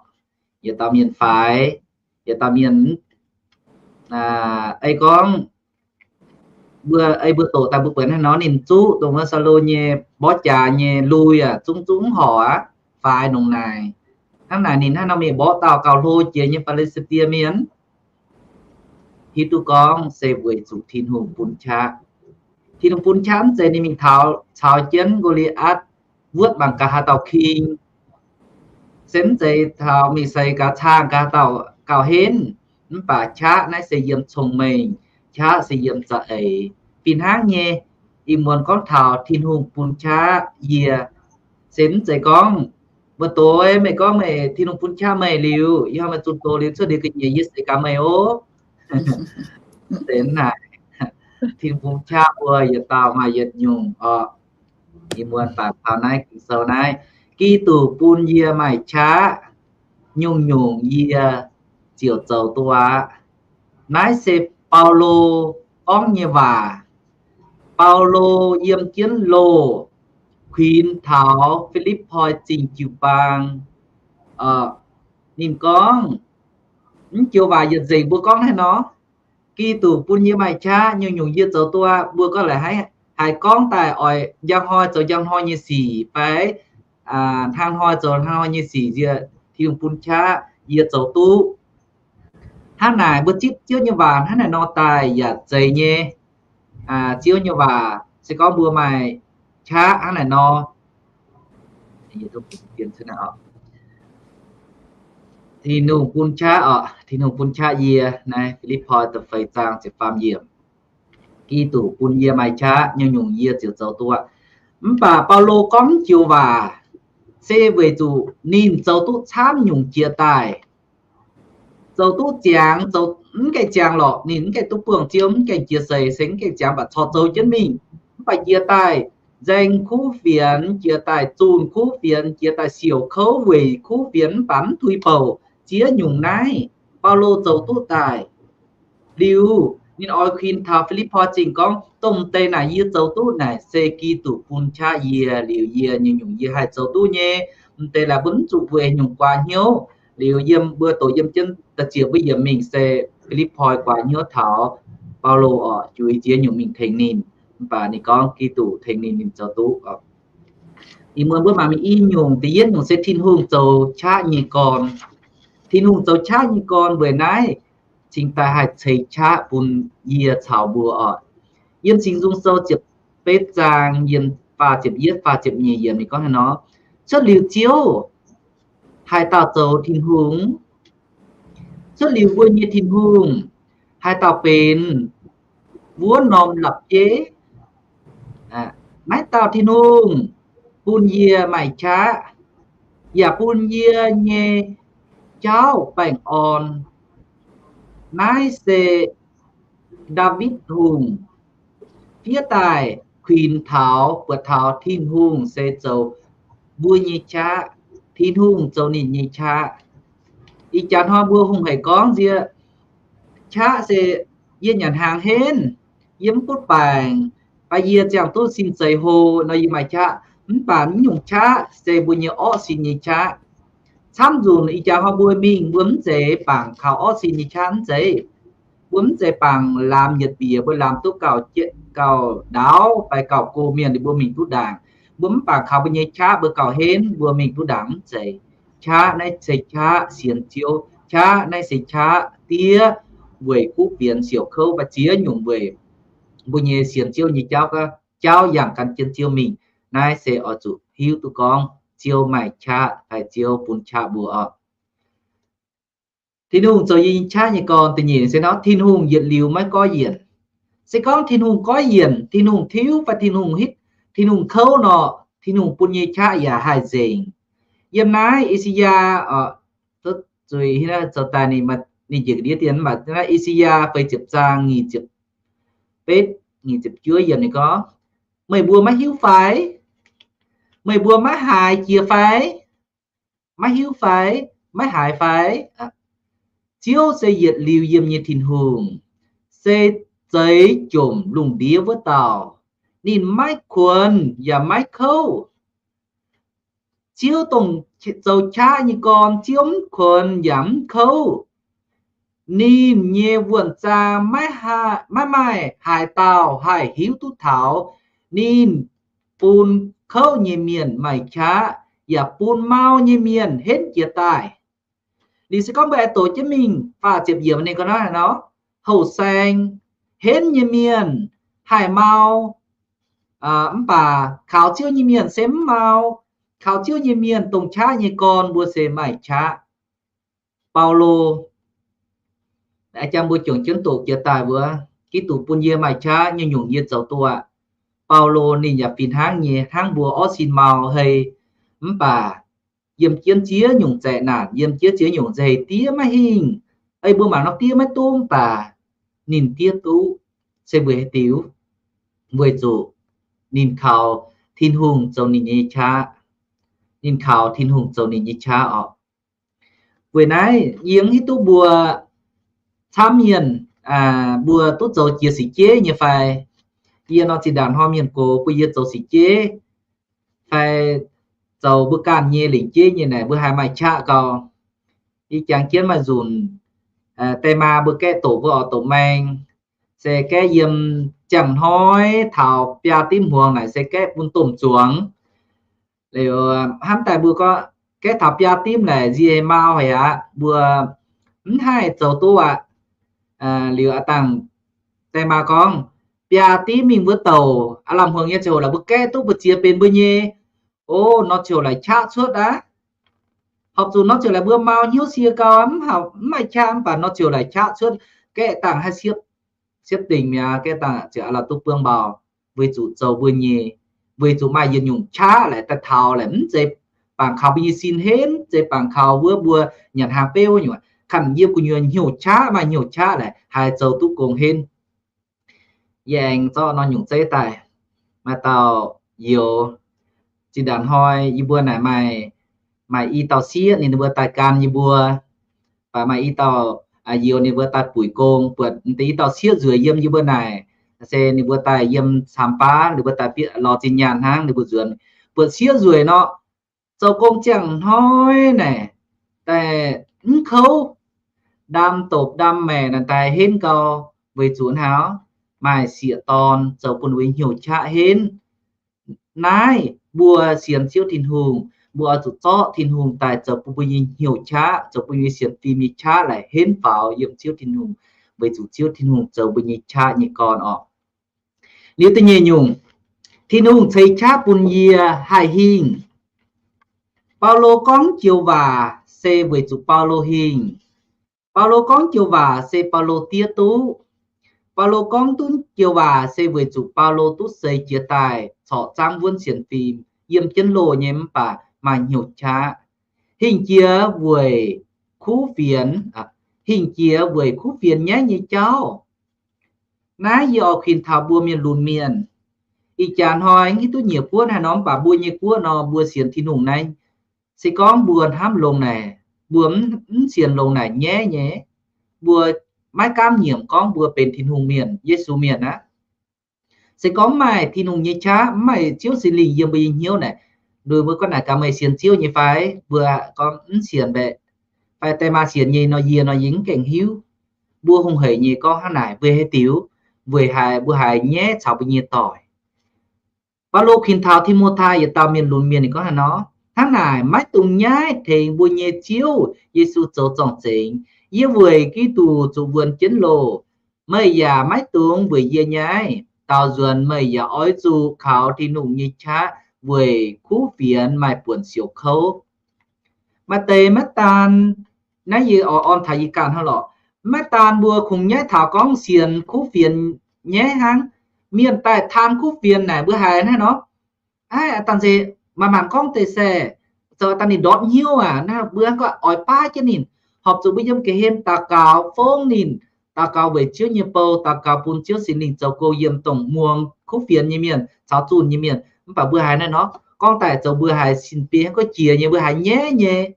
Yietc dauh mienh faix, yietc dauh mienh ei gorngv mbuo, ei mbuo doqc daaih mbuo buatc hnangv nor ninh zuqv dongh wuov Saulo nyei mborqv jaax nyei lui aac, zungv zungv mv horc aqv, faix nongx naaic. Hnangv naaic ninh hnangv nor mingh mborqv dauh gauh hlo jiex nyei Fi^li^saa^die Mienh, hiuv duqv gorngv se weic zuqc Tin-Hungh bun qaqv. Tin-Hungh bun qaqv mv zeiz ninh mingh taux caux jienv Go^li^aatv wuotv mangc gaax haaix dauh king, se mv zeiz taux mingh seix gaax caangh gaax haaix dauh gauh henv. Mv baac qaqv naaiv se yiem cong-mengh, qaqv se yiem za'eix. Fih hnangv nyei, ih muonz gorngv taux Tin-Hungh bun qaqv yie, se mv zeiz gorngv mbuo doix meih gorngv meih Tin-Hungh bun qaqv meih liuz, yie hnoi meih zunh doz liuz cuotv liuz ga'nyiec yie seix gaax meih oc. Mv zeiz naaic. Tin-Hungh bun qaqv mbuo yietc dauh maaih yietc nyungc oc. Ih muonz baac taux naaiv Ging-Sou naaiv, Giduc bun yie maaih qaqv, nyungc-nyungc yie ziouc zoux duqv aqv. Naaiv se Baulo gorngv nyei waac. Baulo yiem jienv loh kuinx taux Fi^lipv^poi Zingh jiu-baang. Ninh gorngv, mv joux waac yietc nzengc mbuo gorngv haaix nor, Giduc bun yie maaih qaqv, nyungc-nyungc yie zoux duqv aqv. Mbuo gorngv laaix haiz gorngv daaih oix njang hnoi zoux njang hnoi nyei sic fai hnangv hnoi zoux hnangv hnoi nyei sic, yie Tin-Hungh bun qaqv yie zoux duqv. Hnangv naaic mbuo zipv Ziouv nyei waac hnangv naaic nor daaih yaac zeiz nyei. Ziouv nyei waac se gorngv mbuo maaih qaqv hnangv naaic nor, Tin-Hungh bun qaqv oc, Tin-Hungh bun qaqv yie, naaiv Fi^lipv^poi da'feix zaang ziepc faam yiemc. Giduc bun yie maaih qaqv, nyungc-nyungc yie ziouc zoux duqv. Mv baac Baulo gorngv joux waac se weic zuqc ninh zoux duqv camv nyungc jiex daaih. Zoux duqv ziangx, zoux mv gaengh ziangx lorqc, ninh mv gaengh duqv buangh Ziouv, mv gaengh jiex seix, se mv gaengh ziangx baac corc zoux jienv mingh. Mv baac jiex daaih nzaeng kuv fienx, jiex daaih zunh kuv fienx, jiex daaih siouc kouv weic kuv fienx mv baac mv tuix bouc. Ziex nyungc naaiv Baulo zoux duqv daaih. Liuz ninh oix kuinx taux Fi^lipv^poi Zingh gorngv, dongh m'deix naaic yie zoux duqv naaic se Giduc bun qaqv yie, liuz yie nyei nyungc yie haih zoux duqv nyei. M'deix laaix mbuo mv zuqc weic nyungc guaax hnyouv. Liuz yiem mbuo doqc yiem jienv da'ziepc wuov yiemc mingh se Fi^lipv^poi guaax hnyouv taux Baulo oc, juix ziex nyungc mingh tengx ninh. Mv baac ninh gorngv Giduc tengx ninh, ninh zoux duqv oc. Ih muonz mbuo mangc mingh i nyungc, da'yietv nyungc se Tin-Hungh zoux qaqv nyei gorn. Tin-Hungh zoux qaqv nyei gorn weic naaiv cingx daaih haih ceix qaqv bun yie caux mbuo oc. Yiem Singx Nzung Sou ziepc betv zaang yiem faah ziepc yietv, faah ziepc nyeic yiemc ninh gorngv haaix nor, cuotv liuz Ziouv, haaix dauh zoux Tin-Hungh? Cuotv liuz mbuo nyei Tin-Hungh, haaix dauh benx wuov norm la'bieiv? Naaiv dauh Tin-Hungh bun yie maaih qaqv, yaac bun yie nyei jauv baengh orn. Naaiv se Ndaawitv Hungh fiev daaih kuinx taux, buatc taux Tin-Hungh se zoux mbuo nyei qaqv. Tin-Hungh zoux ninh nyei qaqv. Ih jaax hnoi mbuo hungh haic gorngv nziex qaqv se yie nyanc hnaangx henv, yie mv butv baengc, fai yie ziangh duqv sin zeix hlo nor yie maaih qaqv. Mv baac mv nyungc qaqv se mbuo nyei orqv sin nyei qaqv. Camv nzunc ih jaax hnoi mbuo mingh mbuo mv zeiz bangc kaux orqv sin nyei qaqv mv zeiz. Mbuo mv zeiz bangc laamx yietc bieqc mbuo laamx duqv gauh, gauh ndaauv fai gauh go mienh mbuo mingh duqv ndaangc. Mbuo mv bangc kaux mbuo nyei qaqv mbuo gauh henv mbuo mingh duqv ndaangc mv zeiz. Qaqv naaiv se qaqv sienx Ziouv. Qaqv naaiv se qaqv diev weic kuv fienx siouc kouv fai ziex nyungc weic mbuo nyei sienx Ziouv nyei jauv, jauv yangh gan jienv Ziouv mingh. Naaiv se oix zuqc hiuv duqv gorngv Ziouv maaih qaqv fai Ziouv bun qaqv mbuo oc. Tin-Hungh zoux yie nyei qaqv nyei gorn. Da'nyeic se nor, Tin-Hungh yietc liuz maiv goiv yienc. Se gorngv Tin-Hungh goiv yienc, Tin-Hungh tiuv fai Tin-Hungh hitv, Tin-Hungh kouv nor, Tin-Hungh bun nyei qaqv yaac haih nzengc. Yiem naaiv I^saa^yaa, zuqc zoux daaih ninh njiec ndiev dien, mv baac naaiv I^saa^yaa feix ziepc zaang nyic ziepc betv, nyic ziepc juov yiemc ninh gorngv, meih mbuo maiv hiuv fai? Meih mbuo maiv haiz jiex fai? Maiv hiuv fai? Maiv haiz fai? Ziouv se yietc liuz yiem nyei Tin-Hungh, se zeix jomc lungh ndiev wuov dauh. Ninh maiv kuonx yaac maiv kouv. Ziouv dongh zoux qaqv nyei gorn, Ziouv mv kuonx yaac mv kouv. Ninh nyei wuonh zaang maiv maaih haaix dauh haih hiuv duqv taux. Ninh bun kouv nyei mienh maaih qaqv, yaac bun mau nyei mienh henv jiez daaih. Liuz se gorngv mbuo aengx doqc jienv mingh faah ziepc yiemc ninh gorngv nor, houh saeng, henv nyei mienh haih mau, mv baac kaux Ziouv nyei mienh se mv mau. Kaux Ziouv nyei mienh, dongh qaqv nyei gorn, mbuo se maaih qaqv. Baulo, a'jang mbuo juangc jienv doqc jiex daaih wuov, Giduc bun yie maaih qaqv, nyungc-nyungc yie zoux duqv aqv. Baulo ninh yaac fih hnangv nyei, hnangv mbuo orqv sin mau hei, mv baac yiem jienv ziex nyungc zaeqc naanc, yiem jienv ziex nyungc nzeic, diev maiv hingh. Ei mbuo mangc nor diev maiv duqv, mv baac ninh diev duqv. Se weic haaix diuc? Weic zuqc ninh kaux Tin-Hungh zoux ninh nyei qaqv. Ninh kaux Tin-Hungh zoux ninh nyei qaqv oc. Weic naaiv yie hiuv duqv mbuo camv mienh, mbuo duqv zoux jiex sic jeiv nyei fai? Yie nor zinh ndaangc hnoi mienh gox bun yie zoux sic jeiv fai zoux mbuo ganh nyei lingc jeiv nyei naaic, mbuo haiz maaih qaqv gau. Yie jangx jienv maaih nzunc, deix maa mbuo gaeqv doqc, mbuo oix doqc maeng, se gaeqv yiem ziangh hnoi taux biaa dimv hmuangx naaic se gaeqv bun domh zuangx. Liuz hnamv daaih mbuo gorngv gaeqv taux biaa dimv naaic nzie mau haic aqv, mbuo mv haih zoux duqv aqv. Liuz a'dangh deix maa gorngv, biaa dimv mingh wuov douc, aav lamh hmuangx nyei ziangh hoc laaix mbuo gaeqv duqv mbu'ziex benx mbuo nyei. O, nor ziouc laaix qaqv cuotv aqv. Horpc zuqc nor ziouc laaix mbuo mau hnyouv sie gau, mv maaih qaqv, mv baac nor ziouc laaix qaqv cuotv. Gaeqv dangh haih siepv, siepv dingc mi'aqv, gaeqv dangh ziouc aav lamh duqv buangv mbau, weic zuqc zoux mbuo nyei, weic zuqc maaih yietc nyungc qaqv laaix daaih taux laaix mv zeiz bangc kaux mbuo nyei sin henv, mv zeiz bangc kaux wuov mbuo nyanc hnaangx beuv nyungc. Kanh yiem gu'nyuoz hnyouv qaqv, maaih hnyouv qaqv laaix haih zoux duqv gong henv. Yie aengx zorqv norm nyungc zeiv daaih, maaih dauh youz, zinh ndaangc hnoi yie mbuo naaic maaih, maaih i dauh sieqv ninh mbuo daaih gan yie mbuo, baac maaih i dauh youz ninh mbuo daaih buic gong, buatc deix i dauh sieqv nzueic yiem yie mbuo naaic, se ninh mbuo daaih yiem camx baav, ninh mbuo daaih bieqc lorz zinh nyaanh hnangv, ninh mbuo nzuonx, buatc sieqv nzueic nor, zoux gong ziangh hnoi naaic, daaih mv kouv, ndam dopc ndam maengc naaic daaih henv gau, weic zuqc hnangv maaih sieqv-dorn zoux bun ninh mbuo hnyouv qaqv henv. Naaiv mbuo sienx Ziouv Tin-Hungh, mbuo oix zuqc zorqv Tin-Hungh daaih zoux bun mbuo nyei hnyouv qaqv, zoux bun mbuo nyei sienx fim nyei qaqv laaix henv faaux yiem Ziouv Tin-Hungh, weic zuqc Ziouv Tin-Hungh zoux mbuo nyei qaqv nyei gorn orqc. Liuz da'nyeic nyungc, Tin-Hungh ceix qaqv bun yie haih hingh. Baulo gorngv joux waac se weic zuqc Baulo hingh. Baulo gorngv joux waac se Baulo diev duqv. Baulo gorngv duqv joux waac se weic zuqc Baulo duqv seix jiez daaih corc zaangv wuonv sienx fim, yiem jienv loh nyei mv baac maaih hnyouv qaqv. Hingh jiex weic kuv fienx, hingh jiex weic kuv fienx nyaiv nyei jauv. Naaiv yie oix kuinx taux mbuo mienh lunx mienh. Ih jaax hnoi hiuv duqv nyiec guoqv haaix nor, mv baac mbuo nyei guoqv nor, mbuo sienx Tin-Hungh naaiv, se gorngv mbuo hnamv longx naaic, mbuo mv sienx longx naaic nyaiv nyei, mbuo maiv gaamv nyiemc gorngv mbuo benx Tin-Hungh mienh, Yesu mienh aqv. Se gorngv mv maaih Tin-Hungh nyei qaqv, mv maaih Ziouv Singx Lingh yiem mbuo nyei hnyouv naaic, mbuo gorngv naaic gaax, meih sienx Ziouv nyei fai? Mbuo gorngv mv sienx mbaeqc, fai daaih maa sienx nyei nor, yie nor yie mv gaengh hiuv. Mbuo hungh hec nyei gorngv hnangv naaic, mbuo haaix diuc? Weic haaix? Mbuo haiz nyaiv caux mbuo nyei doic. Baulo kuinx taux Ti^mo^tai yietc dauh mienh lunx mienh ninh gorngv haaix nor? Hnangv naaic, maiv dungx nyaiv tengx mbuo nyei Ziouv Yesu zoux zorng-zengx. Yie weic Giduc zuqc wuonx jienv loh. Meih yaac maiv dungx weic yie nyaiv. Daaux nzuonx meih yaac oix zuqc kaux Tin-Hungh nyei qaqv weic kuv fienx maaih buonc siouc kouv. Maaih deix maiv daan, naaiv yie oix orn taux yie ganh hnangv lorqc. Maiv daan mbuo kungx nyaiv taux gorngv sienx kuv fienx nyaiv hnangv. Mienh daaih taan kuv fienx naaic mbuo haiz hnangv nor, aav dangh se maaih maengc gorngv deix se zoux dangh ninh ndortv hnyouv aac, mbuo gorngv oix baav jienv ninh, horpc zuqc mbuo yiem ga'hlen daux gaux fongv ninh, daux gaux weic Ziouv nyei bou, daux gaux bun Ziouv Singx Lingh zoux gong yiem dongh muangx kuv fienx nyei mienh caux zunh nyei mienh. Mv baac mbuo haiz naaiv nor, gorngv daaih zoux mbuo haiz sin biei hnangv gorngv jiex nyei, mbuo haiz nyaiv nyei.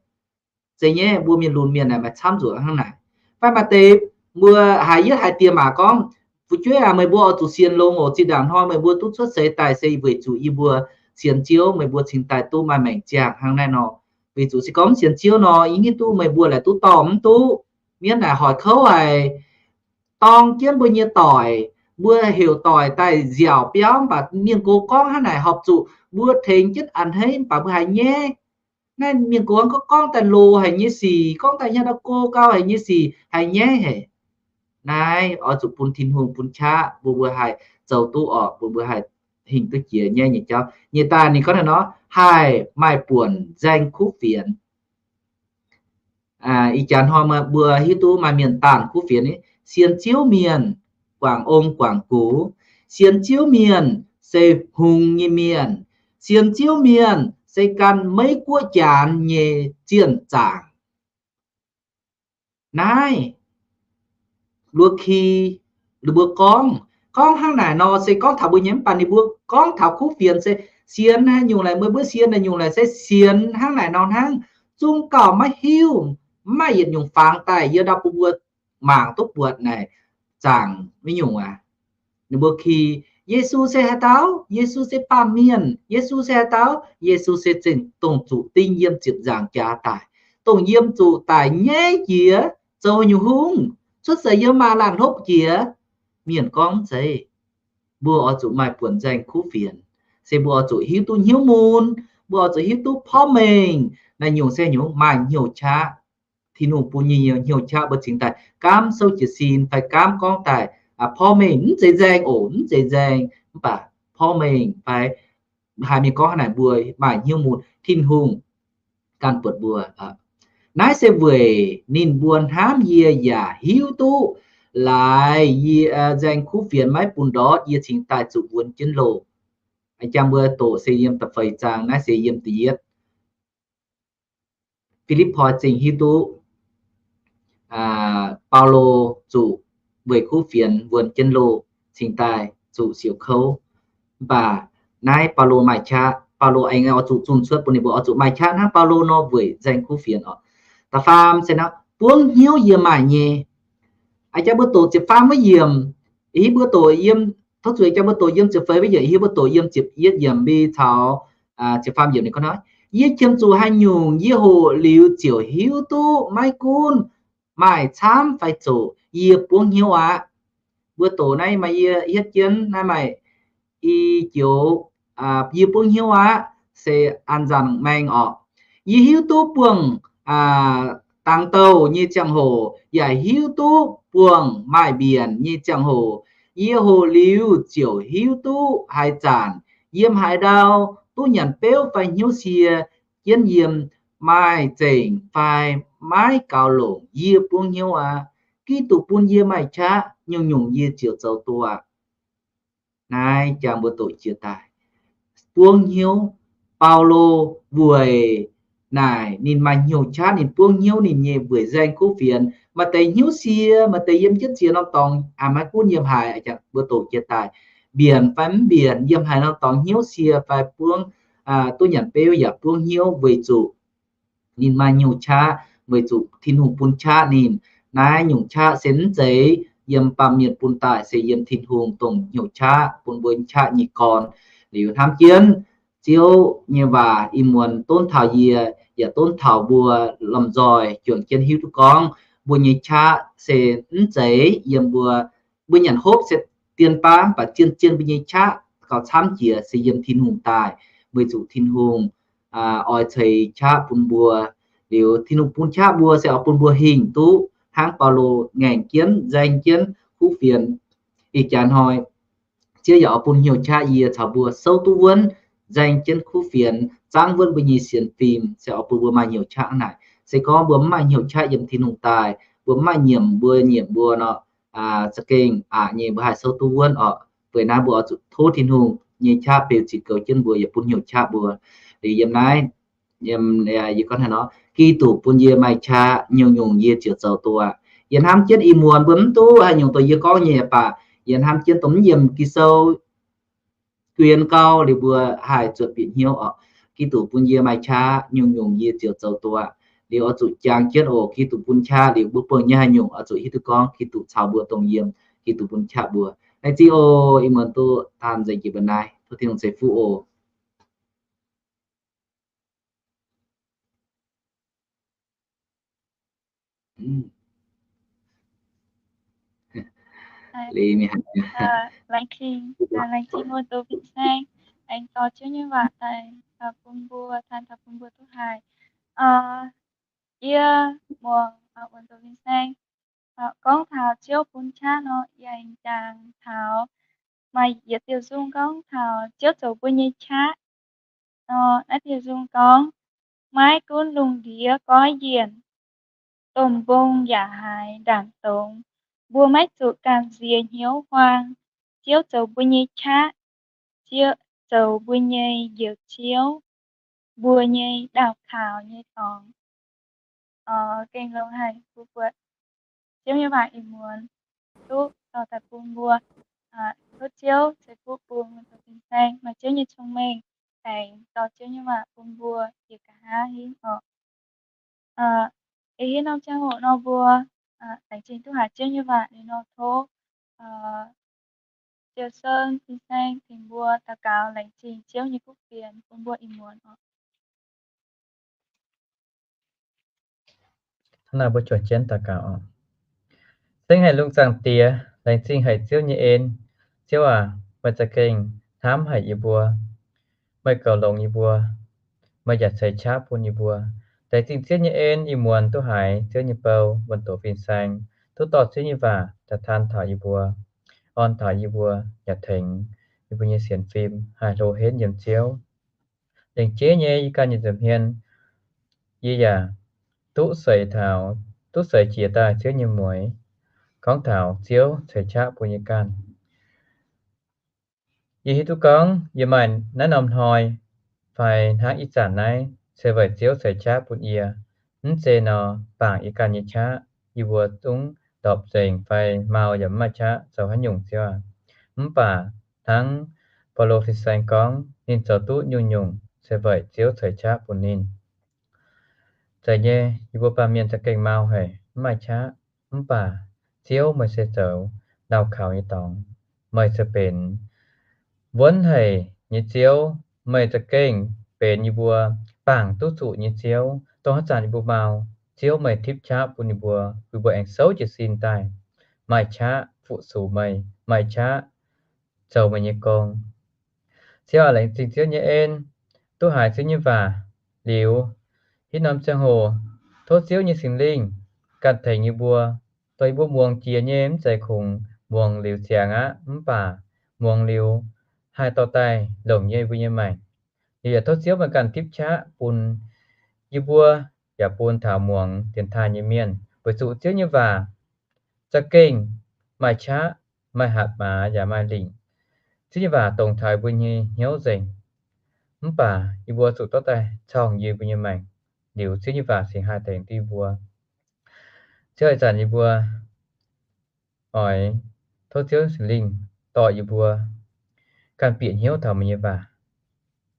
Zeiz nyaiv, mbuo mienh lunx mienh naaic maaih camv nzuqc hnangv naaic. Fai maaih deix mbuo haiz yietv haiz dieh maac gorngv, fu'jueiv aac, meih mbuo oix zuqc sienx longx oc. Zinh ndaangc hnoi meih mbuo duqv cuotv seix daaih se weic zuqc yie mbuo sienx Ziouv, meih mbuo cingx daaih duqv maaih maengc ziangh hnangv naaiv nor. Weic zuqc se gorngv mv sienx Ziouv nor, yie hiuv duqv meih mbuo laaic duqv dorh mv duqv. Mienv naaic hoic kouv haic, dorng jienv mbuo nyei doic. Mbuo heuc doic daaih nziaauc biauv, mv baac mienh gox gorngv hnangv naaic horpc zuqc mbuo tengx jienv a'hneiv, mv baac mbuo haiz nyaiv. Naaiv mienh gox gorngv daaih loz haic nyei sic, gorngv daaih hnyangx-ndau go gau haic nyei sic, haiz nyaiv haic. Naaiv oix zuqc bun Tin-Hungh bun qaqv bun mbuo haih zoux duqv orqc, bun mbuo haih hingh duqv jiex nyaiv nyei jauv. Nyic daaih ninh gorngv naaiv nor, haih maaih buonc nzaeng kuv fienx. Ih jaax hnoi mbuo hiuv duqv maaih mienh daanh kuv fienx, sienx Ziouv mienh guangc ong guangc gux. Sienx Ziouv mienh se hungx nyei mienh. Sienx Ziouv mienh se gan Meiv Guoqv janx nyei zienh zaangc. Naaiv luo ki, mbuo gorngv, gorngv hnangv naaic nor se gorngv taux mbuo nyei, mv baac ninh mbuo gorngv taux kuv fienx se sienx haaix nyungc laaic, meih mbuo sienx haaix nyungc laaic se sienx hnangv naaic nor hnangv. Zungv gauh maiv hiuv, mv maaih yietc nyungc fangx daaih yiem ndau bun mbuo mangc duqv buatc naaic zaangc haaix nyungc aac. Ninh mbuo ki, Yesu se haaix dauh? Yesu se baamh mienh. Yesu se haaix dauh? Yesu se zengc dongh zuqc ding yiem ziepc nzaangc jaax daic, dongh yiem zuqc daic nyaiv jiex, zoux haaix nyungc hungh, cuotv seix yiem maaz laanh hlopv jiex. Mienh gorngv mv zeiz. Mbuo oix zuqc maaih buonc nzaeng kuv fienx, se mbuo oix zuqc hiuv duqv hnyouv mun, mbuo oix zuqc hiuv duqv porv mengh. Naaiv nyungc se nyungc maaih hnyouv qaqv. Tin-Hungh bun nyei hnyouv qaqv mbuo cingx daaih gaamv souv jiez sin fai gaamv gorngv daaih porv mengh, mv zeiz nzaeng oc, mv zeiz nzaeng, mv baac porv mengh fai haaix mienh gorngv hnangv naaic, mbuo maaih hnyouv mun, Tin-Hungh ganh buatc mbuo. Naaiv se weic ninh mbuo hnamv yie yaac hiuv duqv laaix yie nzaeng kuv fienx maiv bun ndortv yie cingx daaih zuqc wuonx jienv loh. Jang mbuo doqc se yiem da'feix zaang, naaiv se yiem da'yietv. Fi^lipv^poi Zingh hiuv duqv Baulo zuqc weic kuv fienx wuonx jienv loh, cingx daaih zuqc siouc kouv. Mv baac naaiv Baulo maaih qaqv. Baulo aengx oix zuqc zunh cuotv bun ninh mbuo oix zuqc maaih qaqv hnangv Baulo nor weic nzaeng kuv fienx oc. Da'faam se nor, buangv hnyouv yie maaih nyei. Aa jang mbuo doqc ziepc faam wuov yiemc, hiuv mbuo doqc yiem, tov zuqc jang mbuo doqc yiem ziepc feix wuov yiemc, hiuv mbuo doqc yiem ziepc yietv yiemc mbi caux ziepc faam yiemc ninh gorngv nor, yie qiemx zuqc haaix nyungc yie hoqc liuz ziouc hiuv duqv, maiv gunv maaih camv fai zoqc, yie buangv hnyouv aqv. Mbuo doqc naaiv maaih yie hietv jienv naaiv maaih i joux, yie buangv hnyouv aqv, se an nzangc maeng orqc. Yie hiuv duqv buangh dangx douh nyei ziangh hoc, yaac hiuv duqv buangh maaih mbienc nyei ziangh hoc. Yie hoqc liuz ziouc hiuv duqv haaix zanc, yiem haaix ndau, duqv nyanc beuv fai hnyouv sie jienv yiem, maaih zengc fai maiv gaux longc, yie buangv hnyouv aqv. Giduc bun yie maaih qaqv, nyungc-nyungc yie ziouc zoux duqv aqv. Naaiv jang mbuo doqc jiex daaih, buangv hnyouv. Baulo weic naaic ninh maaih hnyouv qaqv, ninh buangv hnyouv ninh nyei mbueic nzaeng kuv fienx. Maaih deix hnyouv sie, maaih deix yiem jienv ziex norm dorngx, aa, maiv gunv yiem haaix, mbuo doqc jiex daaih, mbienc fai mv mbienc, yiem haaix norm dorngx hnyouv sie fai buangv, duqv nyanc beuv yaac buangv hnyouv weic zuqc ninh maaih hnyouv qaqv, weic zuqc Tin-Hungh bun qaqv ninh. Naaiv nyungc qaqv se mv zeiz yiem baamh mienh bun daaih, se yiem Tin-Hungh dongh hnyouv qaqv bun mbuo qaqv nyei gorn. Liuz hnamv jienv Ziouv nyei waac ih muonz donv taux yie, yaac donv taux mbuo lomh nzoih juangc jienv hiuv duqv gorngv mbuo nyei qaqv se mv zeiz yiem mbuo, mbuo nyanc hopv se dien baav, mv baac zien-zien mbuo nyei qaqv gauh camv jiex se yiem Tin-Hungh daaih, weic zuqc Tin-Hungh oix ceix qaqv bun mbuo. Liuz Tin-Hungh bun qaqv mbuo se oix bun mbuo hingh duqv hnangv Baulo ngaengc jienv nzaeng jienv kuv fienx. Ih jaax hnoi Ziouv yaac oix bun hnyouv qaqv yie caux mbuo souv duqv wuonv, nzaeng jienv kuv fienx, zaangv wuonv mbuo nyei sienx fim, se oix bun mbuo maaih hnyouv qaqv naaic. Se gorngv mbuo mv maaih hnyouv qaqv yiem Tin-Hungh daaih, mbuo mv maaih nyiemc mbuo nyiemc mbuo nor, za'gengh aqc nyei mbuo haih souv duqv wuonv orqc. Weic naaiv mbuo oix zuqc tov Tin-Hungh nyei qaqv beu ziqc goux jienv mbuo, yaac bun hnyouv qaqv mbuo. Liuz yiem naaiv, yiem, yie gorngv haaix nor, Giduc bun yie maaih qaqv, nyungc-nyungc yie ziouc zoux duqv. Yie hnamv jienv ih muonz mbuo mv duqv haaix nyungc dongh yie gorngv nyei baac yie hnamv jienv dongh mv yiem Ging-Sou juix gau liuz mbuo haih zuotc bieqc hnyouv orqc. Giduc bun yie maaih qaqv, nyungc-nyungc yie ziouc zoux duqv. Liuz oix zuqc jangx jienv oc, Giduc bun qaqv liuz mbuo buangh nyei haaix nyungc oix zuqc hiuv duqv gorngv Giduc caux mbuo dongh yiem, Giduc bun qaqv mbuo. Laengz zingh oc, ih muonz duqv daan nzengc jiex mbuo naaiv. Tov Tin-Hungh ceix fuqv oc. Laengz zingh, laengz zingh mbuo doqc fin-saeng, aengx dorh Ziouv nyei waac daaih bun mbuo, taan taux bun mbuo duqv haiz. Yie muangx wuonx doqc fin-saeng gorngv taux Ziouv bun qaqv nor, yie aengx jangx taux maaih yietc diuh nzung gorngv taux Ziouv zoux mbuo nyei qaqv. Naaiv diuh nzung gorngv, maiv gunv lungh ndiev goiv yienc, domh mbong yaac haiz ndaangc dongz, mbuo maiv zuqc gamh nziex hnyouv huaang. Ziouv zoux mbuo nyei qaqv, Ziouv zoux mbuo nyei Njoux Ziouv, mbuo nyei daauh kaux nyei dorngx. Gengh longx haic, mbuo buatc Ziouv nyei waac ih muonz duqv dorh daaih bun mbuo. Tov Ziouv ceix fuqv bun mbuo zoux fin-saeng maaih Ziouv nyei cong-mengh, aengx dorh Ziouv nyei waac bun mbuo yietc nqa'haav hingv orqc. Ih hitv norm ziangh hoc nor mbuo laengz zingh duqv haiz Ziouv nyei waac liuz nor, tov Ziouv Sen fin-saeng tengx mbuo daux gaux laengz zingh Ziouv nyei kuv fienx bun mbuo ih muonz orqc. Hnangv naaic mbuo juangc jienv daux gaux. Sengx haic lungh zaangc Diex, laengz zingh haic Ziouv nyei en. Ziouv aac, meih za'gengh hnamv haic yie mbuo. Meih goux longx yie mbuo. Meih yaac ceix qaqv bun yie mbuo. Laengz zingh Ziouv nyei en, ih muonz duqv haiz Ziouv nyei bou wuonx doqc fin-saeng, duqv dorh Ziouv nyei waac daaih taan taux yie mbuo, orn taux yie mbuo, yaac tengx yie mbuo nyei sienx fim haih hlo henv yiem Ziouv. Lengc jeiv nyei yie ganh nyei nza'hmien, yie yaac duqv seix taux, duqv seix jiez daaih Ziouv nyei mueix, gorngv taux Ziouv ceix qaqv bun yie ganh. Yie hiuv duqv gorngv yie maaih naaiv norm hnoi fai hnangv ih zanc naaiv se weic Ziouv ceix qaqv bun yie. Mv zeiz nor, bangc yie ganh nyei qaqv, yie mbuo zungv ndorpc nzengc fai mau yaac mv maaih qaqv zoux haaix nyungc, Ziouv aac. Mv baac hnangv Baulo fin-saeng gorngv, ninh zoux duqv nyungc-nyungc se weic Ziouv ceix qaqv bun ninh. Zeiz nyei, yie mbuo baamh mienh za'gengh mau haic, mv maaih qaqv. Mv baac Ziouv, meih se zoux daauh kaux nyei dorngx. Meih se benx wuonv haic nyei Ziouv. Meih za'gengh benx yie mbuo bangc duqv zuqc nyei Ziouv. Dongh haaix zanc yie mbuo mau, Ziouv meih tipv qaqv bun yie mbuo, yie mbuo aengx souv jiez sin daaih, maaih qaqv fu-sux meih, maaih qaqv zoux meih nyei gong. Ziouv aac, laengz zingh Ziouv nyei en, duqv haiz Ziouv nyei waac liuz, hitv norm ziangh hoc tov Ziouv nyei Singx Lingh ganh tengx yie mbuo. Dongh yie mbuo muangx jiex nyei mv zeiz kungx muangx liuz ziangx aqv, mv baac muangx liuz haih dorh daaih longc yie mbuo nyei maengc. Liuz yaac tov Ziouv meih ganh tipv qaqv bun yie mbuo yaac bun taux muangx dienx taaih nyei mienh, weic zuqc Ziouv nyei waac za'gengh maaih qaqv, maaih hatc maaz yaac maaih lingc. Ziouv nyei waac dongc taux yie mbuo nyei hnyouv nzengc. Mv baac yie mbuo zuqc dorh daaih corngh yie mbuo nyei maengc. liuz Ziouv nyei waac cingx haih tengx duqv yie mbuo. Ziouv, ih zanc yie mbuo oix tov Ziouv Singx Lingh dorh yie mbuo ganh bieqc hnyouv taux meih nyei waac,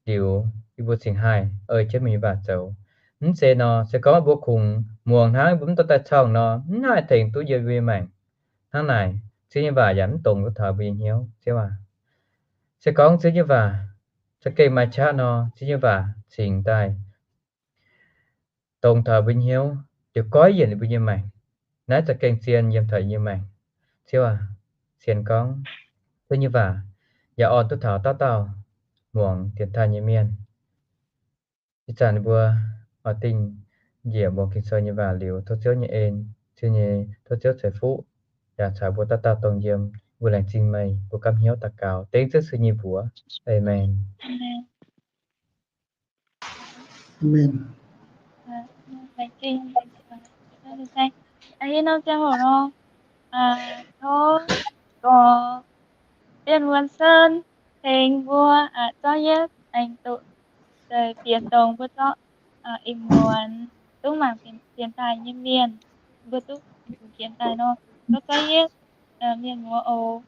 liuz yie mbuo cingx haih ei jienv meih nyei waac zoux. Mv zeiz nor, se gorngv mbuo kungx muangx hnangv, mbuo mv dorh daaih corngh nor, mv haih tengx duqv yie mbuo nyei maengc. Hnangv naaic, Ziouv nyei waac yaac mv dongz duqv taux mbuo nyei hnyouv, Ziouv aac. Se gorngv Ziouv nyei waac za'gengh maaih qaqv nor, Ziouv nyei waac cingx daaih dongz taux mbuo nyei hnyouv, liuz goiv yienc mbuo nyei maengc. Naaiv za'gengh zien yiem taux yie nyei maengc. Ziouv aac, sienx gorngv Ziouv nyei waac yaac orn duqv taux dauh dauh muangx dienx taaih nyei mienh. Ih zanc mbuo oix dingh njiec mbuo Ging-Sou nyei waac liuz, tov Ziouv nyei en, Ziouv nyei, tov Ziouv ceix fuqv yaac caux mbuo dauh dauh dongh yiem. Mbuo laengz zingh meih, mbuo gapv hnyouv daux gaux dengv Ziouv Yesu nyei mbuox. Aamen. Ih norm ziangh hoc nor, tov gorx Bienh Wuonh Sen tengx mbuo zorqv yietv aengx doqc deix fiev dongh mbuo zorqv ih muonz duqv mangc dienx daaih nyei mienh, mbuo duqv dienx daaih nor, tov zorqv yietv mienh muoz oc.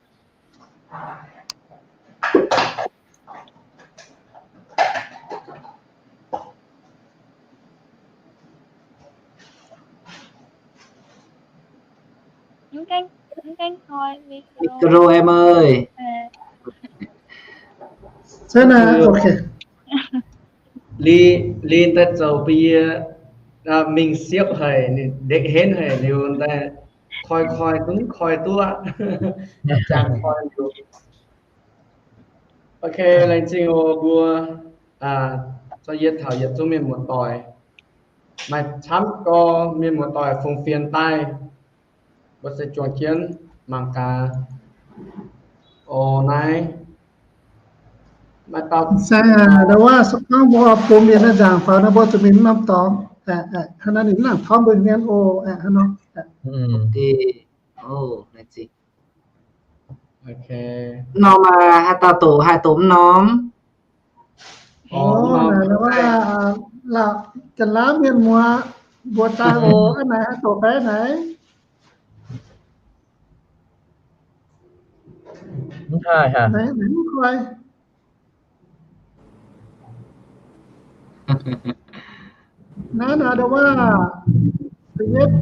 Micro em ơi. Ninh daaih zoux bun yie mingh siepv haic, ninh ndekv henv haic liuz, daaih koi koi zungv koi duqv, jangx koi liuz. Ok, laengz zingh oc mbuo, zorqv yietv taux yietc zungv mienh muoz-doic. Maaih camv gorx mienh muoz-doic fungx fienx daaih, mbuo se juangc jienv mangc gaax. Oc, naaiv maaih dauh saeng aac, ndau wuov se gorngv mbuo bun mienh naaiv nzaangc faaux nor, mbuo zuqc mingh mv norm dorngx. Hnangv naaiv ninh mv nangc torngv mbuo hmien oc. Hnangv nor. Mv norm aac, haaix dauh doqc haih doqc mv norm. Naaiv, Janx-Laauv mienh muoz mbuox daaih oc, hnangv naaiv haih doqc fai naaiv? Mv haih haic. Naaiv naaiv ndau wuov, da'yietv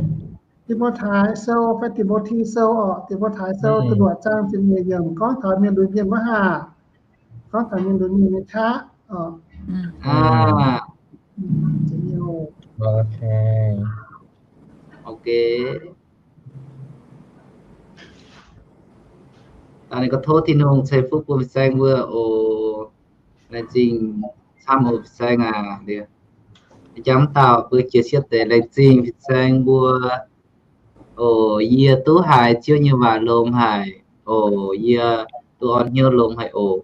Ti^mo^tai Sou fai Ti^mo^ti Sou oc, Ti^mo^tai Sou da'luoqc zaang ziepc nyeic yiemc gorngv taux mienh lunx mienh wuov haah, gorngv taux mienh lunx mienh nyei qaqv oc. Ok. Da'nyeic gorngv tov Tin-Hungh ceix fuqv bun fin-saeng mbuo oc. Laengz zingh camv oc fin-saeng aac. Jangx mv dauh mbuo jiex siepv deix, laengz zingh fin-saeng mbuo oc. Yie duqv haiz Ziouv nyei waac longx haic oc. Yie duqv orn hnyouv longx haic oc.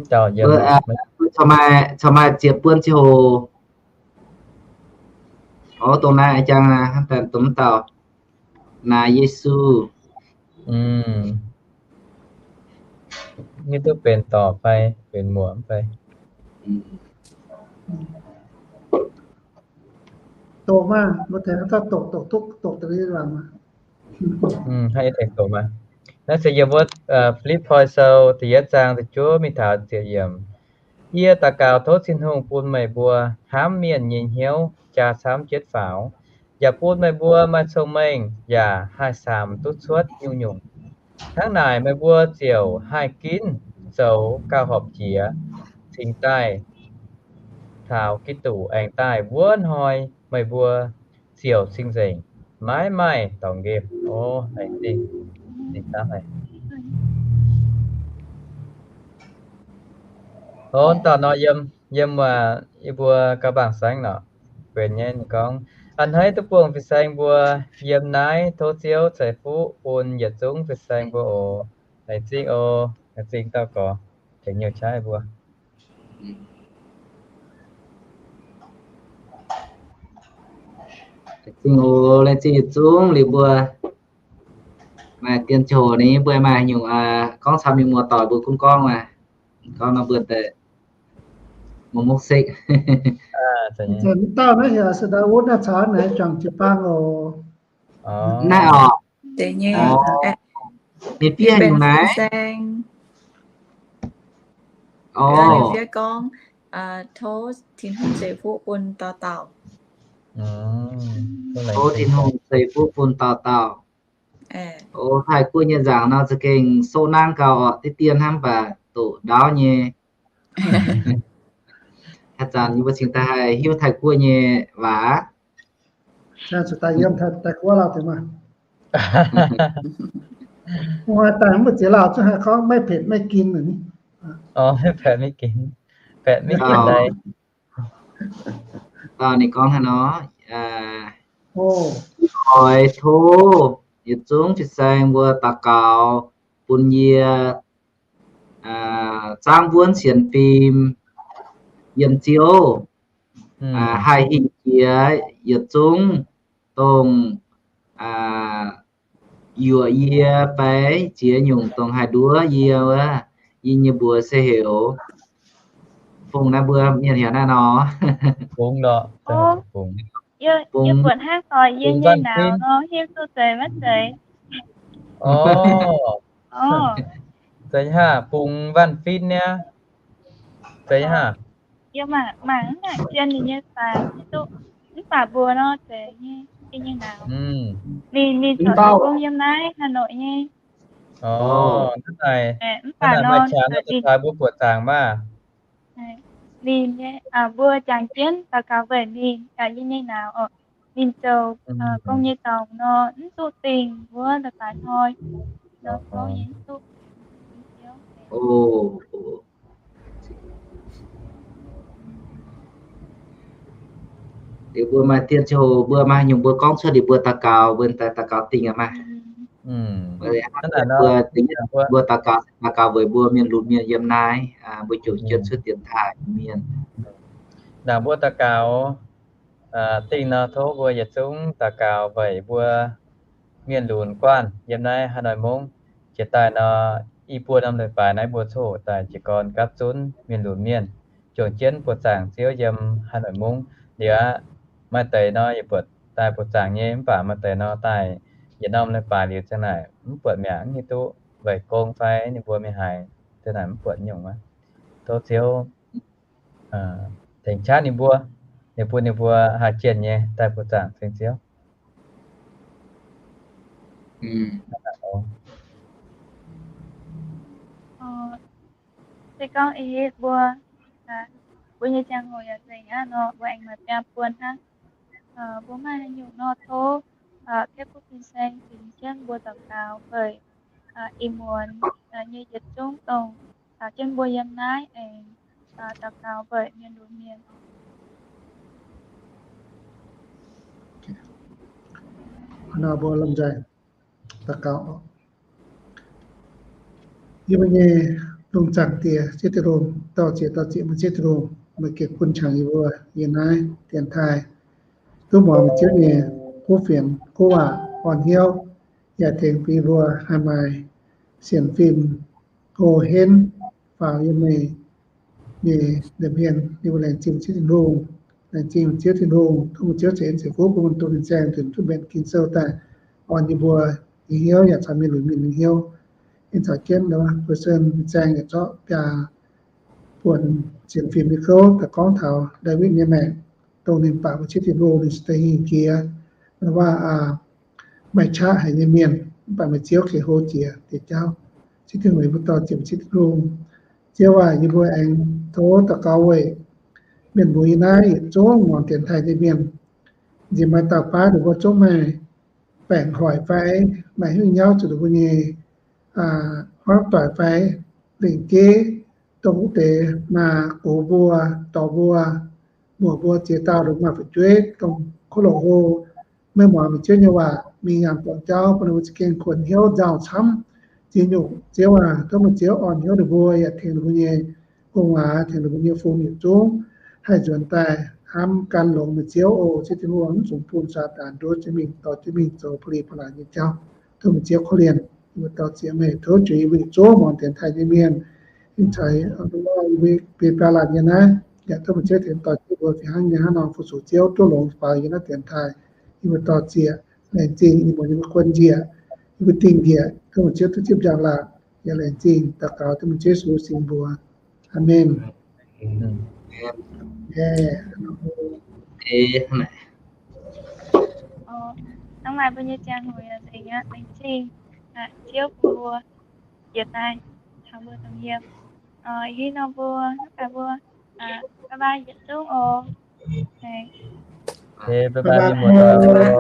Caux maaih ziepc buonc ziangh hoc. Orv, dongh naaiv a'jang hnangv daaih dongh mv dauh naaic Yesu. Mv duqv benx dorc fai benx muoc fai. Doqc maah, mbuo tengx doqc, doqc duqv, doqc deix waac maah. Hnangv yie tengx doqc maah. Naaiv se yiem wuov Fi^lipv^poi Sou da'yietv zaang da'juov mingh taux ziepc yiemc. Yie daux gaux tov Tin-Hungh bun meih mbuo hnamv mienh nyei hnyouv jaa camv jienv faaux, yaac bun meih mbuo maaih cong-mengh yaac haih samx duqv cuotv nyungc-nyungc. Hnangv naaic meih mbuo ziouc haih ginv zoux gauh horpc jiex, cingx daaih taux Giduc aengx daaih wuov hnoi meih mbuo ziouc cing-nzengc, maiv maaih dorngx nqemh. Ov, dauh nor yiem, yiem yie mbuo gauh bangc saengv nor, benx nyei ninh gorngv, a'hneiv duqv buangh fin-saeng mbuo yiem naaiv. Tov Ziouv ceix fuqv bun yietc zungv fin-saeng mbuo oc. Laengz zingh oc. Laengz zingh dauh gorx tengx nyei qaqv mbuo. Laengz zingh oc. Laengz zingh yietc zungv liuz mbuo. Dien ziangh hoc ninh mbuo maaih nyungc gorngv caux mienh muoz-doic mbuo gunv gorngv maah. Gorngv nor mbuo deix mv mokv sekv. Mv dauh naaiv heuc se ndau wuov naaiv caux naaiv juangc jiu-baang oc. Naaiv oc. Ninh fiev haaix nyungc naaiv? Fiev gorngv, tov Tin-Hungh ceix fuqv bun dauh dauh. Tov Tin-Hungh ceix fuqv bun dauh dauh. O, Taiv-Guoqv nyei nzaangc nor za'gengh soqv nangv gau orqc, diqv dien hnangv mv baac doqc ndaauv nyei. Haaix zanc yie mbuo cingx daaih haih hiuv Taiv-Guoqv nyei waac. Daaih yiem Taiv-Guoqv lauh deix maah. Daaih mv baac ziex lauh zungv haih gorngv ไม่เผ็ดไม่กิน naaic ni. ไม่เผ็ดไม่กิน เผ็ดไม่กินเลย. Dauh ninh gorngv hnangv nor, oix tov yietc zungv fin-saeng mbuo daux gaux bun yie zaangv wuonv sienx fim yiem Ziouv, haih hingh jiex yietc zungv dongh yuoqc yie fai ziex nyungc dongh haih nduov yie wuov, yie nyei mbuox se heuc Fungx naaiv, mbuo mienh heuc naaiv nor. Fungx, yie buatc hnangv doix yie nyei nauz nor, hiuv duqv zeiz maiv zeiz. Zeiz haav, Fungx Waanc Fin niaa. Zeiz haav. Yie mangc mv nangc zien ninh nyei fai hiuv duqv, mv baac mbuox nor zeiz nyei, yie nyei nauz. Ninh, ninh corc gong yiem naaiv Hà Nội nyei. Mv baac nor, ninh mbuo buatc zaangc maah. Ninh nyei, mbuo jangx jienv daux gaux weic ninh, yie nyei nauz oc. Ninh zoux gong nyei dorngx nor, mv duqv dingh wuov daaih hnoi nor, mv duqv. Liuz mbuo maaih dien ziangh hoc mbuo maaih nyungc mbuo gorngv cuotv liuz mbuo daux gaux, mbuo daaih daux gaux dingh aqv maah. Mbuo daux gaux, daux gaux weic mbuo mienh lunx mienh yiem naaiv, mbuo jomc jienv cuotv dienx taaih mienh. Ndaangc mbuo daux gaux dingh nor, tov mbuo yietc zungv daux gaux weic mbuo mienh lunx guanh yiem naaiv Hà Nội mungv. Jiex daaih nor, i buo norm leiz-baaix naaiv mbuo coqv hoqc daaih jiez gorn gapv zunv mienh lunx mienh, jomc jienv buoqc zaangc Ziouv yiem Hà Nội mungv. Liuz aqv, maaih deix nor yaac buatc daaih buoqc zaangc nyei, mv baac maaih deix nor daaih yietc norm leiz-baaix liuz ziang naaic mv buatc mi'aqv, mv hiuv duqv weic gong fai ninh mbuo mingh haaix, ziang naaic mv buatc nyungc aqv. Tov Ziouv tengx qaqv ninh mbuo, ninh bun ninh mbuo haih jienh nyei daaih buoqc zaangc ceng Ziouv. Se gorngv ih hitv mbuo, mbuo nyei ziangh hoc yaac nzengc aqv nor, mbuo aengx maaih biaa buon hnangv. Mbuo maaih haaix nyungc nor tov Kepv Kuv Fin-Saeng cingx jienv mbuo daux gaux weic ih muonz nyei yietc zungv dongh caux jienv mbuo yiem naaiv aengx daux gaux weic mienh lunx mienh. Nor mbuo lomh nzoih daux gaux. Yie mbuo nyei lungh zaangc Diex, Ziouv Tin-Hungh, dorh ziec dorh ziec mbuo Ziouv Tin-Hungh, meih gengh bun qangx yie mbuo yiem naaiv dienx taaih, duqv muangx meih Ziouv nyei kuv fienx kuv waac orn hnyouv, yaac tengx bun yie mbuo haih maaih sienx fim, hlo henv faaux yiem meih nyei lomh hmien. Yie mbuo laengz zingh Ziouv Tin-Hungh, laengz zingh Ziouv Tin-Hungh, tov meih Ziouv ceix en ceix fuqv bun mbuo dongh fin-saeng nzunc duqv mbenc Ging-Sou daaih orn yie mbuo nyei hnyouv yaac caux mienh lunx mienh nyei hnyouv. Ninh caux jienv mbuo Sun fin-saeng yaac zorqv biaa buonc sienx fim nyei gouv daaih gorngv taux Ndaawitv nyei maengc, dongh ninh baac mbuo Ziouv Tin-Hungh ninh cingx daaih hingh jiex, waac maaih qaqv haic nyei mienh, mv baac meih Ziouv gengh hlo jiex diuh jauv. Ziouv Tin-Hungh, yie mbuo dorh ziec Ziouv Tin-Hungh. Ziouv aac, yie mbuo aengx tov daux gaux weic mienh muoz yiem naaiv yietc zungv muangx dienx taaih nyei mienh. Nziex maaih dauh baav ninh mbuo zungv maaih baengc hoic fai maaih hnyouv nyauv zuqc ninh mbuo nyei hmuangv doic fai lengc jeiv, dongh wuov deix maa gox mbuo, dorh mbuo, muoc mbuo ziex dauh longc maaih fu'jueiv dongh kuv longc hlo, maiv muangx meih Ziouv nyei waac, mingh yangh dorngx jauv, bun ninh mbuo za'gengh kuonx hnyouv nzauh camv ziex nyungc. Ziouv aac, tov meih Ziouv orn hnyouv ninh mbuo, yaac tengx ninh mbuo nyei gu'nguaaz, tengx ninh mbuo nyei fun yietc zungv haih nzuonx daaih hnamv gan longx meih Ziouv oc. Ziouv Tin-Hungh, mv dungx bun Saadaan nduov jienv mingh, dorh jienv mingh zoux ba'li ba'laanx nyei jauv. Tov meih Ziouv korv-lienh. Yie mbuo dor-ziec meih, tov juix yie mbuo yietc zungv muangx dienx taaih nyei mienh. Ih caux yie mbuo biei biaa laanh nyei naaiv, yaac tov meih Ziouv tengx doix jienv mbuo fih hnangv nyei hnangv nor fu-sux Ziouv, duqv longx faaux yiem naaiv dienx taaih. Yie mbuo dor-ziec, laengz zingh yie mbuo, yie mbuo guon njiec, yie mbuo dingh njiec, tov meih Ziouv duqv zipv njang-laangc, yaac laengz zingh daux gaux tov meih Yesu singx mbuox. Aamen. Hnangv naaic mbuo nyei ziangh hoc yaac nzengc aqv. Laengz zingh Ziouv bun mbuo yietc daaih taux mbuo domh yiem. Ih hnoi mbuo hnamv gaax mbuo, bye bye yietc zungv oc. Bye bye mienh muoz-doic.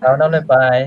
Taux norm leiz-baaix.